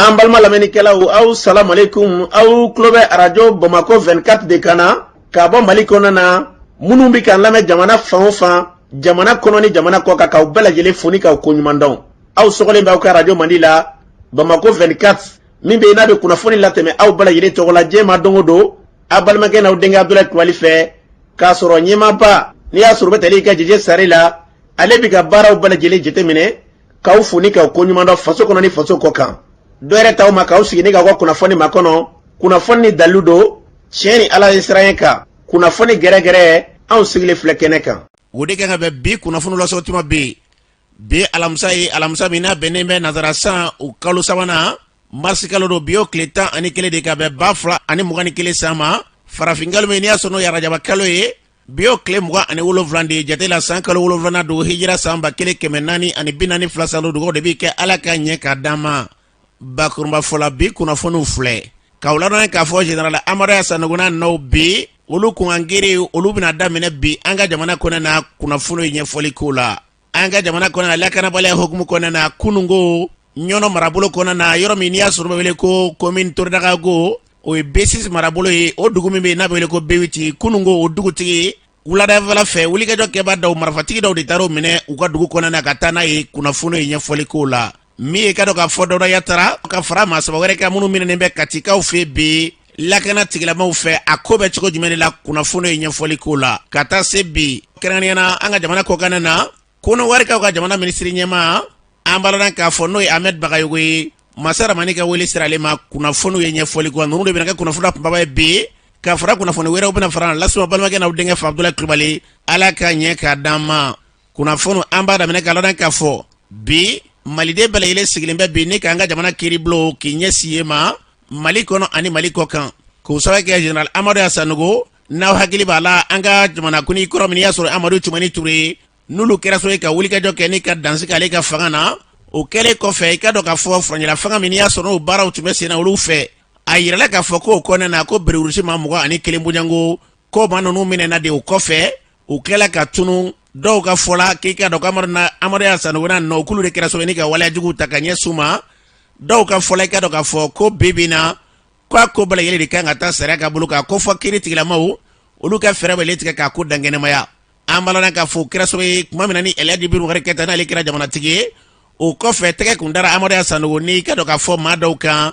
An balima lamɛnnikɛlaw, aw salamualeykum. Aw tulo bɛ arajo Bamakɔ 24 de kan na ka bɔ Mali kɔnɔna na. Minnu bɛ k'an lamɛn jamana fan o fan, jamana kɔnɔ ni jamana kɔ kan, k'aw bɛɛ lajɛlen fo ni k'aw koɲuman dɔn. Aw sɔgɔlen bɛ aw ka arajo mandi la, Bamakɔ 24, min bɛ yen n'a bɛ kunnafoni latɛmɛ aw bɛɛ lajɛlen tɔgɔ la diɲɛ ma don o don, aw balimakɛ n'aw denkɛ Abudulayi Kulubali fɛ, k'a sɔrɔ ɲɛmaaba n'i y'a sɔrɔ bɛ tali kɛ Jeje Sare la, ale bɛ ka baaraw bɛɛ lajɛlen jateminɛ, k'aw fo ni k'aw koɲuman dɔn faso kɔnɔ ni faso kɔ kan. Dɔ yɛrɛ t'aw ma k'aw sigi ni k'aw ka kunnafoni makɔnɔ, kunnafoni ni dalilu don, tiɲɛ ni Ala ye siran kan, kunnafoni gɛrɛgɛrɛ, anw sigilen filɛ kɛnɛ kan. O de kan ka bɛn bi kunnafoni lasɔrɔ tuma bɛ bi alamisa ye, alamisa min n'a bɛnnen bɛ nazara san o kalo sabanan, marisi kalo don. Bi o tile 11 de ka bɛn 2021 san ma, farafin kalo min n'i y'a sɔrɔ n'o ye arajaba kalo ye. Bi o tile 27 de ye jate la, san kalo wolonwulanan don, hijira san 1442 san don. Dugawu de bɛ kɛ Ala ka ɲɛ k'a d'an ma. Bakurunba fɔla, bi kunnafoniw filɛ k'aw ladɔnniya k'a fɔ général Amadu Aya Sanogo n'a nɔw bi olu kunkan-gere, olu bɛna daminɛ bi an ka jamana kɔnɔ na. Kunnafoniw ɲɛfɔli ko la, an ka jamana kɔnɔ na, lakanabaliya hukumu kɔnɔna na, kununko Ɲɔnɔ marabolo kɔnɔna na, yɔrɔ min n'i y'a sɔrɔ bɛ wele ko commune Toridagago, o ye B6 marabolo ye, o dugu min bɛ yen n'a bɛ wele ko B8, kununko o dugutigi, wuladafɛla fɛ, wulikajɔ kɛba dɔw, marifatigi dɔw de taar'o minɛ u ka dugu kɔnɔna na ka taa n'a ye. Kunnafoni ye ɲɛfɔli k'o la, min ye ka dɔn k'a fɔ Dawuda Yatara ka fara maa saba wɛrɛ kan minnu minɛnen bɛ Katikaw fɛ bi lakana tigilamaw fɛ, a ko bɛ cogo jumɛn de la? Kunnafoni ye ɲɛfɔli k'o la. Ka taa se bi, kɛrɛnkɛrɛnnenya na an ka jamana kɔkan na, Kɔnɔwarikaw ka jamana minisiri ɲɛmaa, an b'a dɔn k'a fɔ n'o ye Ahmed Bagayogo ye, masa Ramani ka wele sera ale ma. Kunnafoniw ye ɲɛfɔli ko ninnu de bɛna kɛ kunnafoni kunbaba ye bi, ka fara kunnafoni wɛrɛw bɛna fara lasuma balimakɛ n'aw denkɛ fɛ, Abudulayi Kulubali. Ala ka ɲɛ k'a d'an ma. Kunnafoni, an b'a daminɛ k'a ladɔn k'a fɔ bi Maliden bɛɛ lajɛlen sigilen bɛ bi ni k'an ka jamana kiiribulon k'i ɲɛsin yen ma, Mali kɔnɔ ani Mali kɔ kan, k'o sababu kɛ général Amadu Aya Sanogo. N'aw hakili b'a la, an ka jamanakuntigi kɔrɔ min y'a sɔrɔ Amadu Tumani Ture, n'olu kɛra sababu ye ka wulikajɔ kɛ ni ka dansigi ale ka fanga na. O kɛlen kɔfɛ, i ka dɔn k'a fɔ furancɛla fanga min y'a sɔrɔ n'o baaraw tun bɛ sen na olu fɛ, a yirala k'a fɔ k'o kɔnɔna na ko bererusi maa 21 bɔɲɔgɔnko ko maa ninnu minɛna de. O kɔfɛ u tilala ka tunu. Dɔw ka fɔ la k'i ka dɔn ko Amadu Aya Sanogo n'a nɔ, k'olu de kɛra sababu ye ni ka waleya juguw ta ka ɲɛsin u ma. Dɔw ka fɔ la, i ka dɔn k'a fɔ ko bi bi na, ko a ko bɛɛ lajɛlen de kan ka taa sariya ka bolo kan, ko fɔ kiiri tigilamaw olu ka fɛɛrɛ bɛɛ tigɛ k'a ko dankɛnɛmaya. An b'a ladɔn k'a fɔ o kɛra sababu ye tuma min na ni Elhaji Bubakari Keyita n'ale kɛra jamanatigi ye, o kɔfɛ tɛgɛ kun dara Amadu Aya Sanogo ni i ka dɔn k'a fɔ maa dɔw kan,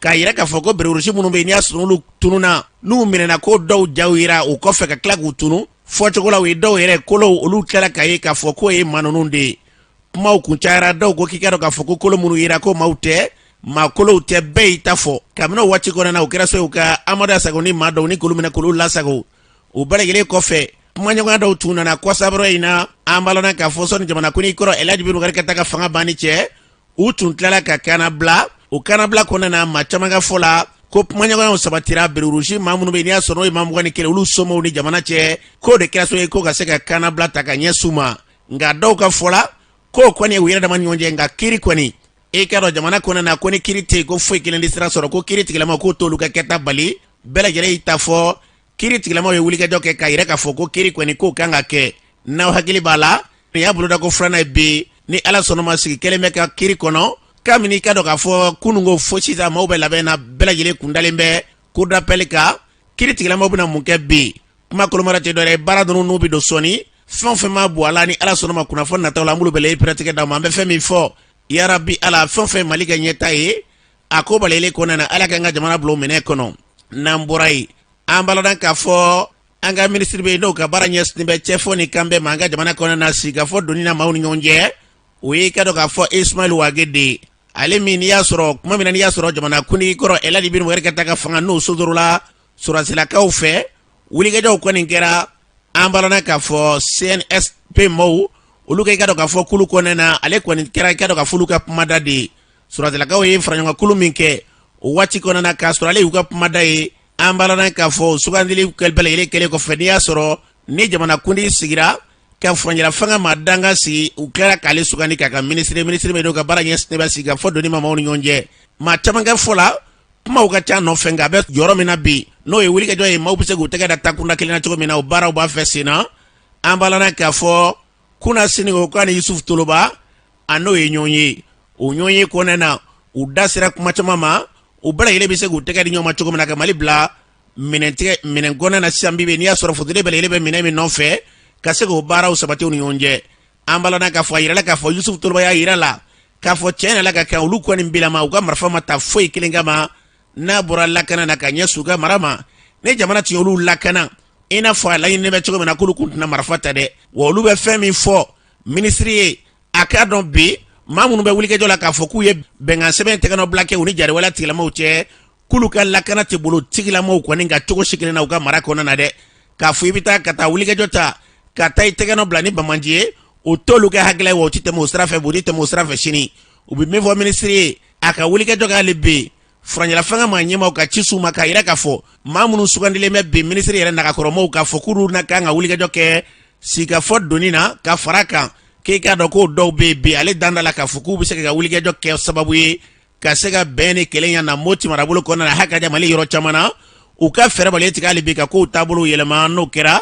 k'a yira k'a fɔ ko bererusi minnu bɛ yen n'i y'a sɔrɔ olu tununna, n'u minɛna, ko dɔw jaw yira, o kɔfɛ ka tila k'u tunu. Fɔcogo la, u ye dɔw yɛrɛ kolow, olu tilala k'a ye k'a fɔ k'o ye maa ninnu de ye. Kumaw kun cayara, dɔw ko k'i ka dɔn k'a fɔ ko kolo minnu yera ko maaw tɛ, maa kolow tɛ, bɛɛ y'i ta fɔ. Kabini o waati kɔnɔna na, o kɛra sababu ka Amadu Aya Sanogo ni maa dɔw ni k'olu minɛ k'olu lasago. O bɛɛ lajɛlen kɔfɛ, kumaɲɔgɔnya dɔw tun nana kɔsabɔrɔ in na. An b'a ladɔn k'a fɔ sɔnni jamanakuntigi kɔrɔ Elhaji Bubakari Keyita ka fanga banni cɛ, u tun tilala ka kannabila. O kannabila kɔnɔna na, maa caman ka fɔ la ko kumaɲɔgɔnyaw sabatira bererusi maa minnu bɛ yen n'i y'a sɔrɔ n'o ye maa 21, olu somɔgɔw ni jamana cɛ, k'o de kɛra sababu ye ko ka se ka kannabila ta ka ɲɛsin u ma. Nka dɔw ka fɔ la k'o kɔni ye u yɛrɛ dama ni ɲɔgɔn cɛ, nka kiiri kɔni, e k'a dɔn jamana kɔnɔna na ko ni kiiri tɛ yen, ko foyi kelen tɛ sira sɔrɔ, ko kiiri tigilama k'o t'olu ka kɛta bali. Bɛɛ lajɛlen y'i ta fɔ. Kiiri tigilamaw ye wulikajɔ kɛ k'a yira k'a fɔ ko kiiri kɔni k'o kan ka kɛ. N'aw hakili b'a la, nin y'a boloda ko filanan ye bi ni Ala sɔnna ma sigi kɛlen bɛ ka kiiri kɔnɔ. Kabini i ka dɔn k'a fɔ kununko fo sisan, maaw bɛ labɛn na, bɛɛ lajɛlen kundalen bɛ cour d'appel kan. Kiiri tigilamaw bɛna mun kɛ bi? Kuma kolomara tɛ dɔwɛrɛ ye, baara ninnu n'u bɛ don sɔɔni, fɛn o fɛn ma bɔ a la, ni Ala sɔnna ma, kunnafoni nataw la, an b'olu bɛɛ la pɛrɛtigɛ d'aw ma. An bɛ fɛn min fɔ, yarabi Ala, fɛn o fɛn Mali ka ɲɛta ye a ko balalen kɔnɔna na, Ala k'an ka jamana bila o minɛ kɔnɔ. N'an bɔra yen, an b'a ladɔn k'a fɔ an ka minisiri bɛ yen n'o ka baara ɲɛsinnen bɛ cɛfɔ ni kanbɛn ma an ka jamana kɔnɔna na, sigikafɔ donni na maaw ni ɲɔgɔn cɛ, o ye i ka dɔn k'a fɔ Ismaël Wagué de ye. Ale min n'i y'a sɔrɔ tuma min na n'i y'a sɔrɔ jamana kuntigi kɔrɔ Elhaji Bubakari Keyita ka fanga n'o sotorola sɔrɔdasilakaw fɛ, wulikajɔw kɔni kɛra. An b'a ladɔn k'a fɔ CNSP maaw, olu ka i ka dɔn k'a fɔ kulu kɔnɔna na, ale kɔni kɛra i ka dɔn k'a fɔ olu ka kumada de ye. Sɔrɔdasilakaw ye faraɲɔgɔnkulu min kɛ o waati kɔnɔna na, k'a sɔrɔ ale y'u ka kumada ye. An b'a ladɔn k'a fɔ sugandili bɛɛ lajɛlen kɛlen kɔfɛ, n'i y'a sɔrɔ ni jamanakuntigi sigira ka furancɛla fanga maa dankan sigi, u tilara k'ale sugandi k'a kɛ minisiri, minisiri min n'o ka baara ɲɛsinnen bɛ sigikafɔ donni ma maaw ni ɲɔgɔn cɛ. Maa caman ka fɔ la, kumaw ka ca nɔfɛ, nka a bɛ jɔyɔrɔ min na bi, n'o ye wulikajɔ ye, maaw bɛ se k'u tɛgɛ da takunda kelen na cogo min na, o baaraw b'a fɛ sen na. An b'a ladɔn k'a fɔ kunasini ko k'a ni Yusufu Toloba, a n'o ye ɲɔgɔn ye. O ɲɔgɔn ye kɔnɔna na, U da sera kuma caman ma, u bɛɛ lajɛlen bɛ se k'u tɛgɛ di ɲɔgɔn ma cogo min na ka Mali bila minɛntigɛ minɛn gɔnɛ na sisan bi, n'i y'a sɔrɔ fasoden bɛɛ lajɛlen bɛ minɛn min nɔfɛ, ka se k'o baaraw sabati u ni ɲɔgɔn cɛ. An b'a k'a fɔ a yirala k'a fɔ Yusufu Toloba y'a yira la k'a fɔ tiɲɛ yɛrɛ la ka kɛ olu kɔni bilama, u ka marifa ma ta foyi kelen kama n'a bɔra lakana na ka ɲɛsin u ka mara ma. Ni jamana tun y'olu lakana i n'a fɔ a laɲininen bɛ cogo min na, k'olu kun tɛna marifa ta dɛ. Wa olu bɛ fɛn min fɔ minisiri ye, a k'a dɔn bi maa minnu bɛ wulikajɔ la k'a fɔ k'u ye bɛnkan sɛbɛn tɛgɛnɔbila kɛ u ni jatigɛwale tigilamaw cɛ, k'olu ka lakana tɛ bolo tigilamaw kɔni ka cogo si kelen na u ka mara kɔnɔna na dɛ. K'a fɔ i bɛ taa ka taa wulikajɔ ta ka taa i tɛgɛnɔ bila ni banbaanci ye, o t'olu ka hakilila ye, wa o tɛ tɛmɛ o sira fɛ, o tɛ tɛmɛ o sira fɛ sini. U bɛ min fɔ minisiri ye, a ka wulikajɔ k'ale bɛ furancɛla fanga maa ɲɛmaaw ka ci s'u ma k'a yira k'a fɔ maa minnu sugandilen bɛ bi minisiri yɛrɛ nagakɔrɔmaw, k'a fɔ k'olu na kan ka wulikajɔ kɛ sigikafɔ donni na ka fara kan, k'i k'a dɔn k'o dɔw bɛ yen bi, ale dan da la k'a fɔ k'u bɛ se ka wulikajɔ kɛ sababu ye ka se ka bɛn ni kelenya na Moti marabolo kɔnɔna na, hakaja Mali yɔrɔ caman na. U ka fɛɛrɛ bali tigɛ hali bi ka kow taabolo yɛlɛma. N'o kɛra,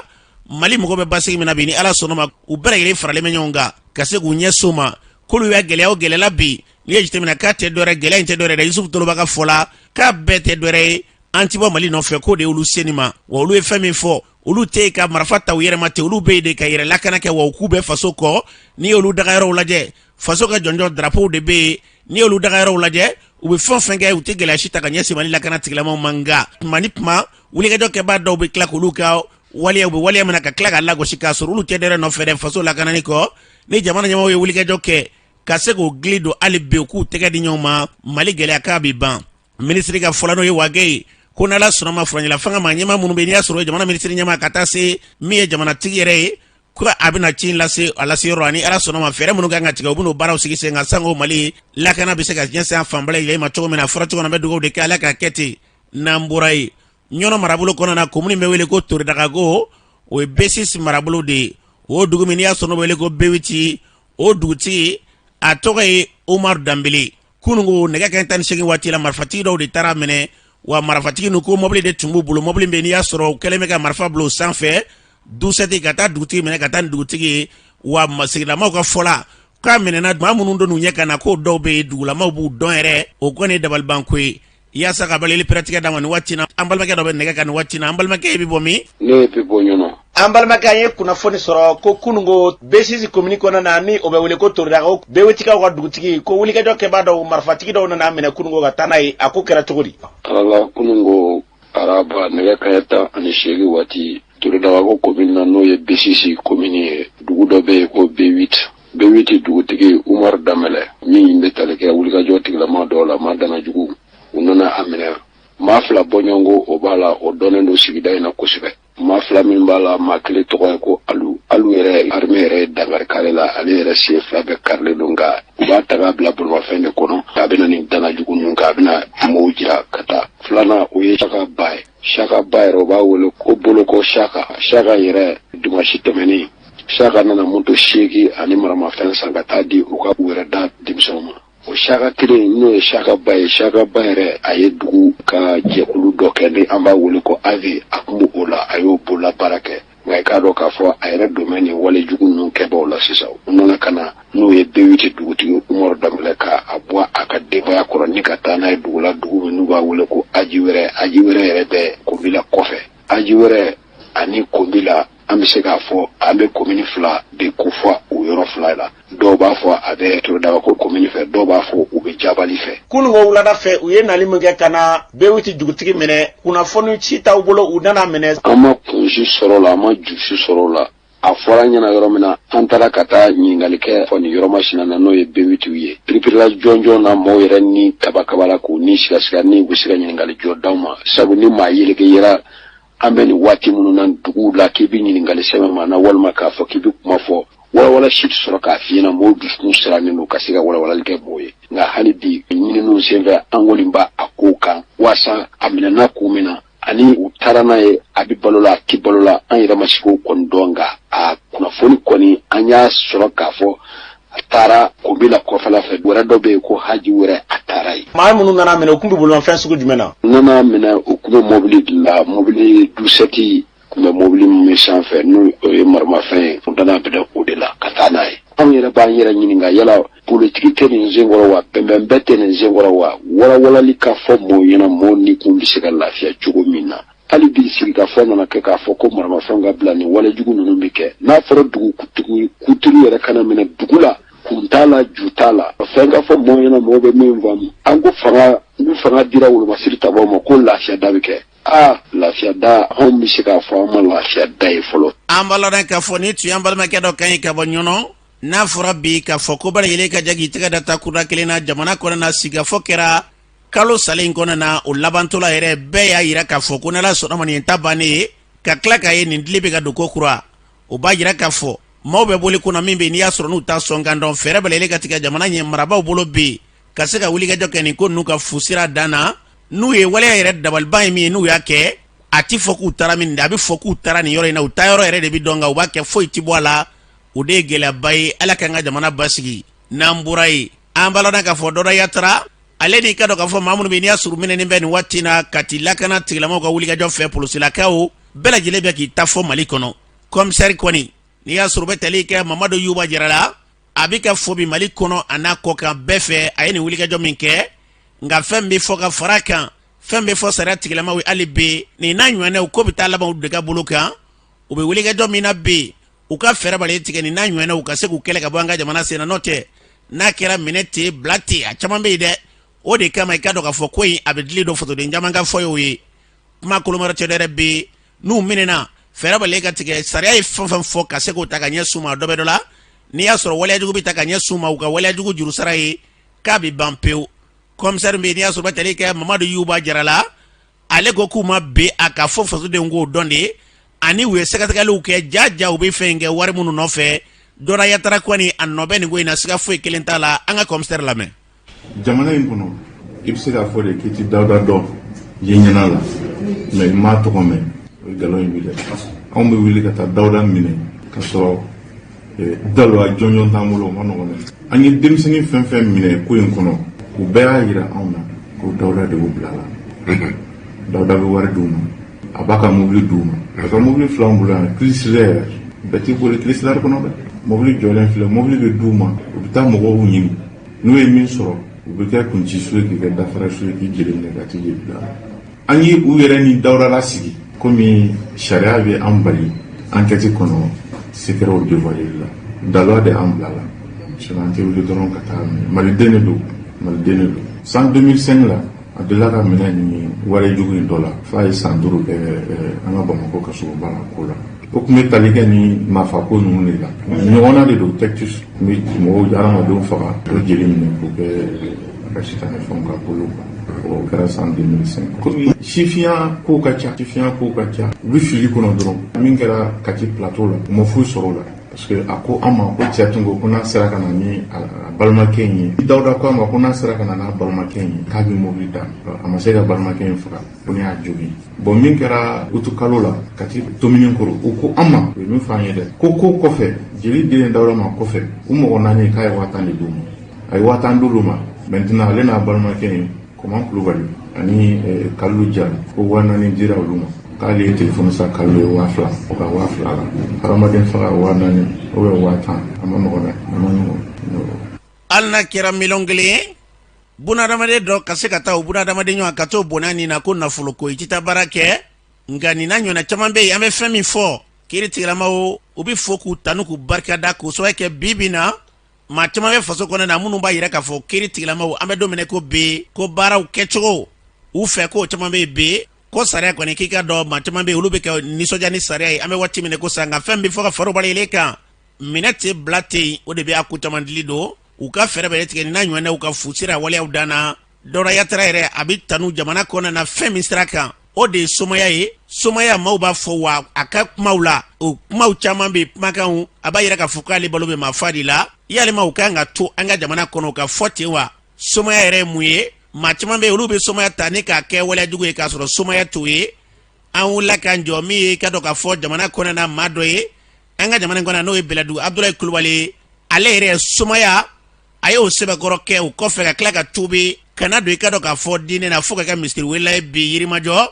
Mali mago bɛ basigi min na bi, ni Ala sɔnna ma, u bɛɛ lajɛlen faralen bɛ ɲɔgɔn kan ka se k'u ɲɛsin o ma. K'olu y'a gɛlɛya o gɛlɛya la bi, n'i ye jateminɛ k'a tɛ dɔwɛrɛ, gɛlɛya in tɛ dɔwɛrɛ dɛ, Yusufu Toloba ka fɔ la, k'a bɛɛ tɛ dɔwɛrɛ ye an ti bɔ Mali nɔfɛ, k'o de y'olu se nin ma. Wa olu ye fɛn min fɔ, olu tɛ yen ka marifa ta u yɛrɛ ma ten, olu bɛ yen de ka yɛrɛ lakana kɛ, wa u k'u bɛ faso kɔ. N'i y'olu dagayɔrɔw lajɛ, faso ka jɔnjɔn drapeau de bɛ yen. N'i y'olu dagayɔrɔw lajɛ, u bɛ fɛn o fɛn kɛ, u tɛ gɛlɛya si ta ka ɲɛsin Mali lakana tigilamaw ma. Nka tuma ni tuma, wulikajɔ kɛbaa dɔw bɛ tila k'olu ka waleya, u bɛ waleya min na, ka tila ka lagosi, k'a sɔrɔ olu tɛ dɔwɛrɛ nɔfɛ dɛ faso lakanani kɔ. Ni jamana ɲɛmaaw ye wulikajɔ kɛ ka se k'o gili don hali bi, u k'u tɛgɛ di ɲɔgɔn ma, Mali gɛlɛya k'a bɛ ban. Minisiri ka fɔ la, n'o ye Wage ye, ko n'Ala sɔnna ma, furancɛla fanga maa ɲɛmaa minnu bɛ, n'i y'a sɔrɔ jamana minisiri ɲɛmaa ka taa se min ye jamanatigi yɛrɛ ye, ko a bɛna ci lase a lase yɔrɔ, ani Ala sɔnna ma, fɛɛrɛ minnu kan ka tigɛ, u bɛn'o baaraw sigi sen kan, sanko Mali lakana bɛ se ka ɲɛsin a fan bɛɛ lajɛlen ma cogo min na. A fɔra cogo min na, an bɛ dugawu de kɛ, Ala k'a kɛ ten. N'an bɔra yen, Ɲɔnɔ marabolo kɔnɔna na, komini bɛ wele ko Toridagago, o ye B6 marabolo de ye. O dugu min n'i y'a sɔrɔ n'o bɛ wele ko B8, o dugutigi a tɔgɔ ye Umaru Danbele. Kununko nɛgɛ kanɲɛ 18 waati la, marifatigi dɔw de taara minɛ. Wa marifatigi ninnu ko mɔbili de tun b'u bolo, mɔbili bɛ n'i y'a sɔrɔ u kɛlen bɛ ka marifa bila o sanfɛ dusɛti ka taa dugutigi minɛ ka taa ni dugutigi ye. Wa sigidamaw ka fɔ la, k'a minɛna maa minnu don ɲɛ ka na, k'o dɔw bɛ yen, dugulamaw b'u dɔn yɛrɛ. O kɔni ye dabalibanko ye. Yaasa ka balili pɛrɛtigɛ d'a ma nin waati na, an balimakɛ dɔ bɛ nɛgɛ kan nin waati na. An balimakɛ, i bɛ bɔ min? Ne bɛ bɔ Ɲɔnɔ. An balimakɛ, an ye kunnafoni sɔrɔ ko kununko B6 komini kɔnɔna na, ni o bɛ wele ko Toridagago, B8kaw ka dugutigi, ko wulikajɔ kɛbaa dɔw, marifatigi dɔw nana minɛ kununko ka taa n'a ye. A ko kɛra cogo di? Ala la, kununko araba nɛgɛ kanɲɛ 18 waati, Toridagago komini na, n'o ye B6 komini ye, dugu dɔ bɛ yen ko B8. B8 dugutigi Umaru Danbɛlɛ, min bɛ tali kɛ wulikajɔ tigilama dɔw la, maa dana jugu, u nana a minɛ. Maa fila bɔɲɔgɔnko o b'a la, o dɔnnen don sigida in na kosɛbɛ. Maa fila min b'a la, maa kelen tɔgɔ ye ko Alu. Alu yɛrɛ, armée yɛrɛ ye dankari k'ale la, ale yɛrɛ sen fila bɛɛ karilen don, nka u b'a ta k'a bila bolimafɛn de kɔnɔ, a bɛna nin dana jugu ninnu kan, a bɛna mɔɔw jira ka taa. Filanan, o ye Saka Ba ye. Saka Ba yɛrɛ, u b'a wele ko Boloko Saka. Saka yɛrɛ, dimanche tɛmɛnen, Saka nana moto 8 ani maramafɛn san ka taa di u ka u yɛrɛ da denmisɛnw ma. O Saka kelen, n'o ye Saka Ba ye, Saka Ba yɛrɛ, a ye dugu ka jɛkulu dɔ kɛ ni an b'a wele ko AV, a tun b'o la, a y'o bolola baara kɛ. Nka i k'a dɔn k'a fɔ a yɛrɛ don bɛ nin wale jugu ninnu kɛbaaw la sisan. U nana ka na, n'o ye B8 dugutigi Umaru Danbɛlɛ, ka a bɔ a ka denbaya kɔrɔ ni ka taa n'a ye dugu la, dugu min n'u b'a wele ko Aji Wɛrɛ. Aji Wɛrɛ yɛrɛ bɛ Konbila kɔfɛ. Aji Wɛrɛ ani Konbila, an bɛ se k'a fɔ an bɛ komini fila de kofɔ o yɔrɔ fila la. Dɔw b'a fɔ a bɛ Toridagako komini fɛ, dɔw b'a fɔ u bɛ Jabali fɛ. Kununko wulada fɛ, u ye nali min kɛ ka na B8 dugutigi minɛ, kunnafoni si t'aw bolo u nana minɛ? An ma kun si sɔrɔ o la, an ma ju si sɔrɔ o la. A fɔra an ɲɛna yɔrɔ min na, an taara ka taa ɲininkali kɛ fɔ nin yɔrɔ masina na, n'o ye B8 ye. Piripirila jɔnjɔn na, maaw yɛrɛ ni kabakabala k'u ni sigasiga ni u bɛ se ka ɲininkali jɔ d'aw ma, sabu ni maa yeleke yera an bɛ nin waati minnu na duguw la, k'i bɛ ɲininkali sɛbɛn ma na, walima k'a fɔ k'i bɛ kuma fɔ, walawala si tɛ sɔrɔ k'a f'i ɲɛna. Mɔgɔw dusukun sirannen don ka se ka walawalali kɛ mɔgɔw ye. Nka hali bi, ɲininiw senfɛ, an kɔni b'a a kow kan waasa a minɛna kun min na ani u taara n'a ye, a bɛ balo la, a tɛ balo la, an yɛrɛ ma se k'o kɔni dɔn. Nka a kunnafoni kɔni, an y'a sɔrɔ k'a fɔ a taara Konbila kɔfɛla fɛ, wɛrɛ dɔ bɛ yen ko Haji Wɛrɛ, a taara yen. Maa minnu nana minɛ, u tun bɛ bolimafɛn sugu jumɛn na? U nana minɛ, u tun bɛ mɔbili de la, mɔbili dusɛti tun bɛ mɔbili min sanfɛ, n'o o ye maramafɛn ye. U nana minɛ o de la ka taa n'a ye. Anw yɛrɛ b'an yɛrɛ ɲininka yala Politiki tɛ nin senkɔrɔ wa, bɛnbɛnbɛn tɛ nin senkɔrɔ wa, walawalali ka fɔ mɔɔw ɲɛna, mɔɔw ni kun bɛ se ka lafiya cogo min na. Hali bi sigikafɔ nana kɛ k'a fɔ ko maramafɛnw ka bila, nin walejugu ninnu bɛ kɛ. N'a fɔra dugutigi kuturu yɛrɛ kana minɛ dugu la, kun t'a la, ju t'a la. Fɛn ka fɔ mɔɔw ɲɛna, mɔɔw bɛ min faamu. An ko fanga, ni fanga dira wolomasiri tabaw ma, ko lafiya da bɛ kɛ. Aa, lafiya da, anw bɛ se k'a fɔ an ma lafiya da ye fɔlɔ. An b'a ladɔn k'a fɔ nin tun y'an balimakɛ dɔ kan ye ka bɔ Ɲɔnɔ. N'a fɔra bi k'a fɔ ko bɛɛ lajɛlen ka jɛ k'i tɛgɛ da takurunda kelen na jamana kɔnɔna na, sigikafɔ kɛra kalo salen in kɔnɔna na, o labantɔla yɛrɛ bɛɛ y'a yira k'a fɔ ko n'Ala sɔnna ma nin ta bannen ye, ka tila k'a ye nin dili bɛ ka don ko kura. O b'a jira k'a fɔ maaw bɛ boli kunna min bɛ n'i y'a sɔrɔ n'u ta sɔn kan dɔn, fɛɛrɛ bɛɛ lajɛlen ka tigɛ jamana ɲɛ marabaaw bolo bi ka se ka wulikajɔ kɛ nin ko ninnu ka fu sira dan na. N'u ye waleya yɛrɛ dabaliban ye min ye, n'u y'a kɛ, a tɛ fɔ k'u taara min dɛ, a bɛ fɔ k'u taara nin yɔrɔ in na, u taa yɔrɔ yɛrɛ de bɛ dɔn, nka u b'a kɛ foyi tɛ bɔ a la. O de ye gɛlɛyaba ye. Ala k'an ka jamana basigi. N'an bɔra yen, an b'a ladɔn k'a fɔ Dawuda Yatara ale n'i ka dɔn k'a fɔ maa minnu bɛ n'i y'a sɔrɔ minɛnen bɛ nin waati na Kati lakana tigilamɔgɔw ka wulikajɔ fɛ, polosilakaw bɛɛ lajɛlen bɛ k'i ta fɔ Mali kɔnɔ. Kɔmisɛri kɔni n'i y'a sɔrɔ bɛ tali kɛ Mamadu Yuba Jara la, a bɛ ka fo bi Mali kɔnɔ a n'a kɔkan bɛɛ fɛ, a ye nin wulikajɔ min kɛ. Nka fɛn bɛ fɔ ka fara kan, fɛn bɛ fɔ sariya tigilamaw ye hali bi, nin n'a ɲɔgɔnnaw ko bɛ taa laban u de ka bolo kan. U bɛ wulikajɔ min na bi, u ka fɛɛrɛ bali tigɛ nin n'a ɲɔgɔnnaw ka se k'u kɛlɛ ka bɔ an ka jamana sen na. N'o tɛ, n'a kɛra minɛ ten, bila ten, a caman bɛ yen dɛ. O de kama i ka dɔn k'a fɔ ko in a bɛ dili don fasoden caman ka fɔ ye o ye kuma koloma cɛ dɛ. Bɛ n'u minɛna, fɛɛrɛ bali ka tigɛ, sariya ye fɛn fɛn fɔ ka se k'o ta ka ɲɛsin u ma, dɔ bɛ dɔ la. N'i y'a sɔrɔ waleyajugu bɛ ta ka ɲɛsin u ma, u ka waleyajugu jurusara ye k'a bɛ ban pewu. Kɔmisɛri bɛ yen n'i y'a sɔrɔ bɛ tali kɛ Mamadu Yuba Jara la, ale ko k'u ma bin a ka fɔ fasodenw k'o dɔn de, ani u ye sɛgɛsɛgɛliw kɛ jaja, u bɛ fɛn in kɛ wari minnu nɔfɛ. Dawuda Yatara kɔni a nɔ bɛ nin ko in na, siga foyi kelen t'a la. An ka kɔmisɛri lamɛn. Jamana in kɔnɔ, i bɛ se k'a fɔ de k'i ti Dawuda dɔn ye ɲɛna la, mais i m'a tɔgɔ mɛn, o ye nkalon ye bi dɛ. Anw bɛ wuli ka taa Dawuda minɛ ka sɔrɔ daluya jɔnjɔn t'an bolo, o ma nɔgɔn dɛ. An ye denmisɛnnin fɛn fɛn minɛ ko in kɔnɔ, u bɛɛ y'a yira anw na ko Dawuda de y'u bila la. Dawuda bɛ wari d'u ma, a b'a ka mobili d'u ma, a ka mobili filɛ anw bolo yan, Chrysler, bɛɛ t'i boli Chrysler kɔnɔ dɛ. Mobili jɔlen filɛ, mobili bɛ d'u ma, u bɛ taa mɔgɔw ɲini, n'u ye min sɔrɔ, u bɛ kɛ kunci su ye, k'i kɛ dafara su ye, k'i jeli minɛ ka t'i jeli bila. An ye u yɛrɛ ni Dawuda lasigi, komi sariya bɛ an bali enquête kɔnɔ secretw dévoiler la, daluya de an bila la, sinon an tɛ wuli dɔrɔn ka taa minɛ. Maliden de don, maliden de don. San 2005 la, a delila ka minɛ nin wale jugu in dɔ la, f'a ye san 5 kɛ an ka Bamakɔ kasoba la ko la. O tun bɛ tali kɛ ni mafako ninnu de la, ɲɔgɔnna de don. Tectus tun bɛ mɔgɔw, hadamadenw faga, o jeli minɛ k'o kɛ a ka sitanɛ fɛnw ka bolo kan. O kɛra san 2005. Komi sifinya kow ka ca, sifinya kow ka ca, u bɛ fili kɔnɔ dɔrɔn. Min kɛra Kati plateau la, u ma foyi sɔrɔ o la, parce que a ko an ma ko cɛ tun ko ko n'a sera ka na ni a balimakɛ in ye, Dawuda ko a ma ko n'a sera ka na n'a balimakɛ in ye, k'a bɛ mobili d'a ma. A ma se ka balimakɛ in faga, ko ne y'a jogin. Bon, min kɛra utukalo la Kati Tomininkoro, u ko an ma, u ye min fɔ an ye dɛ, ko ko kɔfɛ, jeli dilen Dawuda ma kɔfɛ, u mɔgɔ naani, k'a ye 10,000 de d'u ma. A ye 10,000 d'olu ma. Maintenant, ale n'a balimakɛ in, Kɔman Kulubali ani Kalilu Jara, ko 4,000 dira olu ma, k'ale ye telefɔni san Kalilu ye 2,000, o ka 2,000 la. Hadamaden faga 4,000 ou bien 10,000, a ma nɔgɔn dɛ, a ma nɔgɔn. Hali n'a kɛra miliyɔn 1 ye, bunadamaden dɔ ka se ka taa o bunadamaden ɲɔgɔn ka t'o bonya nin na ko nafolo ko, i tɛ taa baara kɛ. Nka nin n'a ɲɔgɔnna caman bɛ yen. An bɛ fɛn min fɔ kiri tigilamaw, u bɛ fo k'u tanu k'u barikada, k'o sababu kɛ bi bi na maa caman bɛ faso kɔnɔ na minnu b'a yira k'a fɔ kiri tigilamaw, an bɛ don min na ko bi, ko baaraw kɛcogo u fɛ, k'o caman bɛ yen bi, ko sariya kɔni k'i ka dɔn, maa caman bɛ yen, olu bɛ ka nisɔndiya ni sariya ye. An bɛ waati min na ko sisan, nka fɛn bɛ fɔ ka fara bali kan, minɛ tɛ bila ten yen, o de bɛ a ko caman dili don. U ka fɛɛrɛ bɛɛ tigɛ nin n'a ɲɔgɔnnaw ka fu sira waleyaw dan na. Dawuda Yatara yɛrɛ, a bɛ tanu jamana kɔnɔna na fɛn min sira kan, o de ye somaya ye. Somaya, maaw b'a fɔ wa a ka kumaw la, o kumaw caman bɛ kumakanw, a b'a yira k'a fɔ k'ale balo bɛ maafa de la. Yalima u kan ka to an ka jamana kɔnɔ ka fɔ ten wa? Somaya yɛrɛ ye mun ye? Maa caman bɛ yen, olu bɛ somaya ta ni k'a kɛ waleya jugu ye, k'a sɔrɔ somaya t'o ye. An wulila k'an jɔ min ye, ka dɔn k'a fɔ jamana kɔnɔna na maa dɔ ye an ka jamana kɔnɔ, n'o ye Bɛlɛdugu Abudulayi Kulubali ye. Ale yɛrɛ somaya, a y'o sɛbɛkɔrɔ kɛ o kɔfɛ ka tila ka tubi ka na don i ka dɔn k'a fɔ diinɛ na, fo ka kɛ misiriwelela ye bi Yirimajɔ.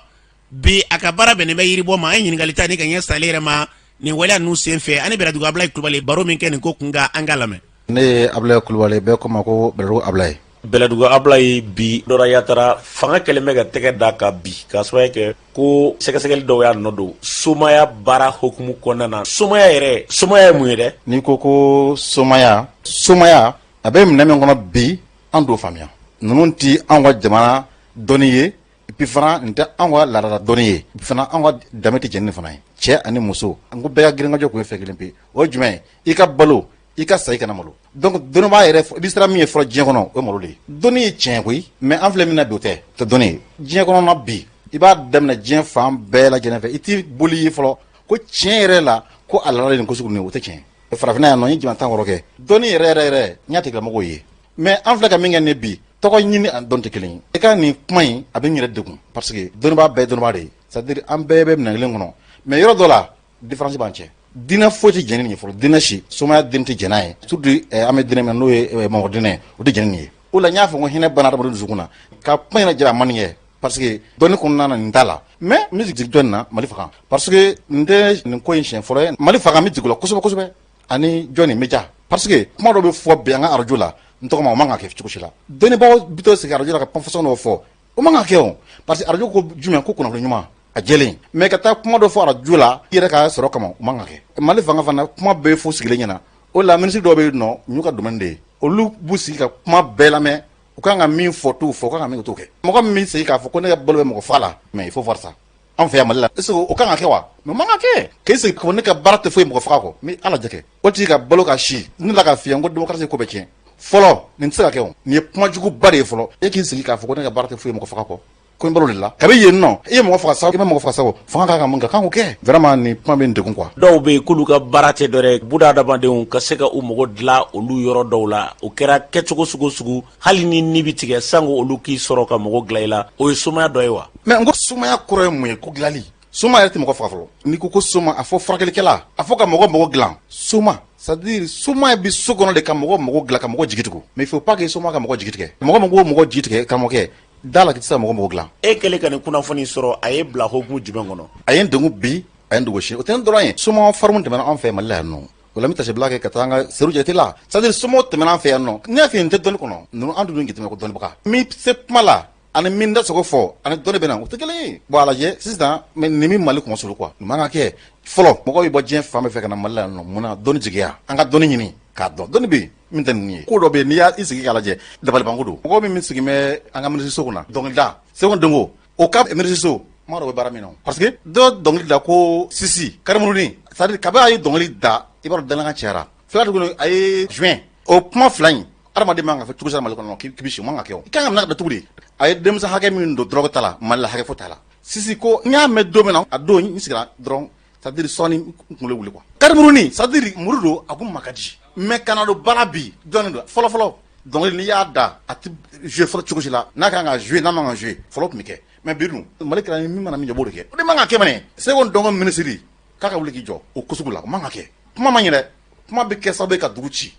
Bi a ka baara bɛnnen bɛ yiribɔ ma. An ye ɲininkali ta ni ka ɲɛ sale yɛrɛ ma nin waleya ninnu senfɛ. Ani Bɛlɛdugu Abudulayi Kulubali baro min kɛ nin ko kun kan, an k'a lamɛn. Ne ye Abulayi Kulubali, bɛɛ ko n ma ko Bɛlɛdugu Abulayi. Bɛlɛdugu Abulayi, bi dɔra Yatara fanga kɛlen bɛ ka tɛgɛ da kan bi k'a sababu kɛ ko sɛgɛsɛgɛli dɔw y'a nɔ don somaya baara hukumu kɔnɔna na. Somaya yɛrɛ, somaya ye mun ye dɛ? N'i ko ko somaya, somaya a bɛ minɛ min kɔnɔ bi, an t'o faamuya. Ninnu tɛ anw ka jamana dɔnni ye, et puis fana nin tɛ anw ka laadala dɔnni ye, fana anw ka danbe tɛ jɛn ni fana ye. Cɛ ani muso, an ko bɛɛ ka girinkajɔ kun ye fɛn kelen pe, o ye jumɛn ye? I ka balo, i ka sa, i kana malo. Donc dɔnnibaa yɛrɛ, i bɛ siran min ye fɔlɔ diɲɛ kɔnɔ, o ye malo de ye. Dɔnni ye tiɲɛ koyi, mais an filɛ min na bi, o tɛ tɛ dɔnni ye. Diɲɛ kɔnɔna bi, i b'a daminɛ diɲɛ fan bɛɛ lajɛlen fɛ, i t'i boli ye fɔlɔ ko tiɲɛ yɛrɛ la ko a laada ye nin ko sugu ninnu ye, o tɛ tiɲɛ ye. Farafinna yan nɔ, n ye jamana 16 kɛ, dɔnni yɛrɛ yɛrɛ yɛrɛ, n y'a tigilamɔgɔw ye. Mais an filɛ ka min kɛ nin bi, tɔgɔ ɲini ani dɔn tɛ kelen ye. I ka nin kuma in, a bɛ n yɛrɛ degun, parce que dɔnnibaa bɛɛ ye dɔnnibaa de ye, c'est à dire an bɛɛ bɛ minɛn kelen kɔnɔ, mais yɔrɔ dɔ la différence b'an cɛ. Diinɛ foyi tɛ jɛn ni nin ye fɔlɔ, diinɛ si, somaya diinɛ tɛ jɛn n'a ye, surtout an bɛ diinɛ min na, n'o ye Bamakɔ diinɛ ye, o tɛ jɛn ni nin ye. O la n y'a fɔ ko hinɛ banna adamaden dusukun na ka kuma in lajɛ, a man nin kɛ, parce que dɔnni kɔnɔna na nin t'a la. Mais n bɛ jigin jɔn na? Mali fanga, parce que nin tɛ nin ko in siɲɛ fɔlɔ ye. Mali fanga, n bɛ jigin o la kosɛbɛ kosɛbɛ, ani jɔn ni média, parce que kuma dɔ bɛ fɔ bi an ka arajo la n tɔgɔ ma, o man ka kɛ cogo si la. Dɔnnibaaw bɛ to sigi arajo la ka kuma façon dɔw fɔ, o man ka kɛ o, parce que arajo ko jumɛn? Ko kunnafoni ɲuman a jɛlen. Mais ka taa kuma dɔ fɔ arajo la i yɛrɛ ka sɔrɔ kama, o man ka kɛ. Mali fanga fana, kuma bɛɛ fo sigilen ɲɛna. O la minisiri dɔw bɛ yen nɔ, n'u ka domaine de ye, olu b'u sigi ka kuma bɛɛ lamɛn. U kan ka min fɔ, t'o fɔ, u kan ka min t'o kɛ. Mɔgɔ min sigi k'a fɔ ko ne ka balo bɛ mɔgɔ fa la, mais il faut voir ça. An fɛ yan Mali la, est ce que o kan ka kɛ wa? Mais o man ka kɛ k'e sigi k'a fɔ ne ka baara tɛ foyi mɔgɔ faga kɔ. N bɛ ala jɛ kɛ o tigi ka balo ka si ne la ka fiyɛ ko démocratie ko bɛ tiɲɛ fɔlɔ. Nin tɛ se ka kɛ o, nin ye kuma juguba de ye fɔlɔ. E k'i sigi k'a fɔ ko ne ka baara tɛ foyi mɔgɔ faga kɔ, ko n balo de la kabi yen nɔ, i ye mɔgɔ faga sa, i ma mɔgɔ faga sa, fanga kan ka mun kɛ, kan k'o kɛ. Vraiment, nin kuma bɛ n degun quoi. Dɔw bɛ yen k'olu ka baara tɛ dɔ wɛrɛ, buna adamadenw ka se ka u mago dilan olu yɔrɔ dɔw la, o kɛra kɛcogo sugu sugu, hali ni ni bɛ tigɛ sango olu k'i sɔrɔ ka mɔgɔ dilan i la, o ye somaya dɔ ye wa? Mais n ko somaya kɔrɔ ye mun ye? Ko dilanli. Soma yɛrɛ tɛ mɔgɔ faga fɔlɔ. N'i ko ko soma, a fɔ furakɛlikɛla, a fɔ ka mɔgɔ mɔgɔ dilan. Soma, c'est à dire soma bɛ so kɔnɔ de ka mɔgɔ mɔgɔ dilan, ka mɔgɔ jigi tugu. Mais il faut pas que soma ka mɔgɔ jigi tigɛ. Mɔgɔ mɔgɔ mɔgɔ jigi tigɛ, karamɔgɔkɛ, da la k'i tɛ se ka mɔgɔ mɔgɔ dilan. E kɛlen ka nin kunnafoni sɔrɔ, a ye bila hukumu jumɛn kɔnɔ? A ye n degun bi, a ye n dogo sini. O tɛ n dɔrɔn ye, soma farimu tɛmɛna an fɛ Mali la yan nɔ. O la n bɛ tasibila kɛ ka taa an ka Seru Jate la. C'est à dire somaw tɛmɛna an fɛ yan nɔ. N'i y'a f'i ye nin tɛ dɔnni kɔnɔ, ninnu an dun jateminɛ ko dɔnnibaga min se kuma la ani min da sago fɔ ani dɔnni bɛ na, o tɛ kelen ye. Bon, a lajɛ sisan, mais nin bɛ Mali kɔnɔ solo quoi. Nin man ka kɛ fɔlɔ. Mɔgɔw bɛ bɔ diɲɛ fan bɛɛ fɛ ka na Mali la yan nɔ, mun na? Dɔnni jigiya, an ka dɔnni ɲini k'a dɔn. Dɔnni bɛ yen min tɛ ninnu ye. Ko dɔ bɛ yen, n'i y'a sigi k'a lajɛ, dabalibanko don. Mɔgɔ min sigi bɛ an ka minisiriso kunna, dɔnkilida Seko Donko, o ka minisiriso maa dɔ bɛ baara min na, parce que dɔ dɔnkili da ko sisi karimurunin, c'est à dire kabi a ye dɔnkili da, i b'a dɔn dankan cayara. Fila tuguni, a ye juin o kuma fila in, adamaden man ka fɔ cogo si la Mali kɔnɔ k'i bɛ si, o man ka kɛ. O i kan ka minɛ ka datugu de. A ye denmisɛn hakɛ min don drogue ta la Mali la, hakɛ foyi t'a la. Sisi ko n y'a mɛn don min na, a don n sigira dɔrɔn, c'est à dire sɔɔni n kunkolo wuli quoi. Karimurunin, c'est à dire muru don, a ko ma ka di, mais kana don baara bi jɔnni don. Fɔlɔ fɔlɔ, dɔnkili n'i y'a da, a tɛ jouer fɔlɔ cogo si la. N'a kan ka jouer, n'a man ka jouer, fɔlɔ tun bɛ kɛ. Mais bi dun, Mali kɛra min mana min jɔ, b'o de kɛ. O de man ka kɛ mɛnɛ. Seko Dɔnko minisiri k'a ka wuli k'i jɔ o ko sugu la, o man ka kɛ. Kuma man ɲi dɛ, kuma bɛ kɛ sababu ye ka dugu ci.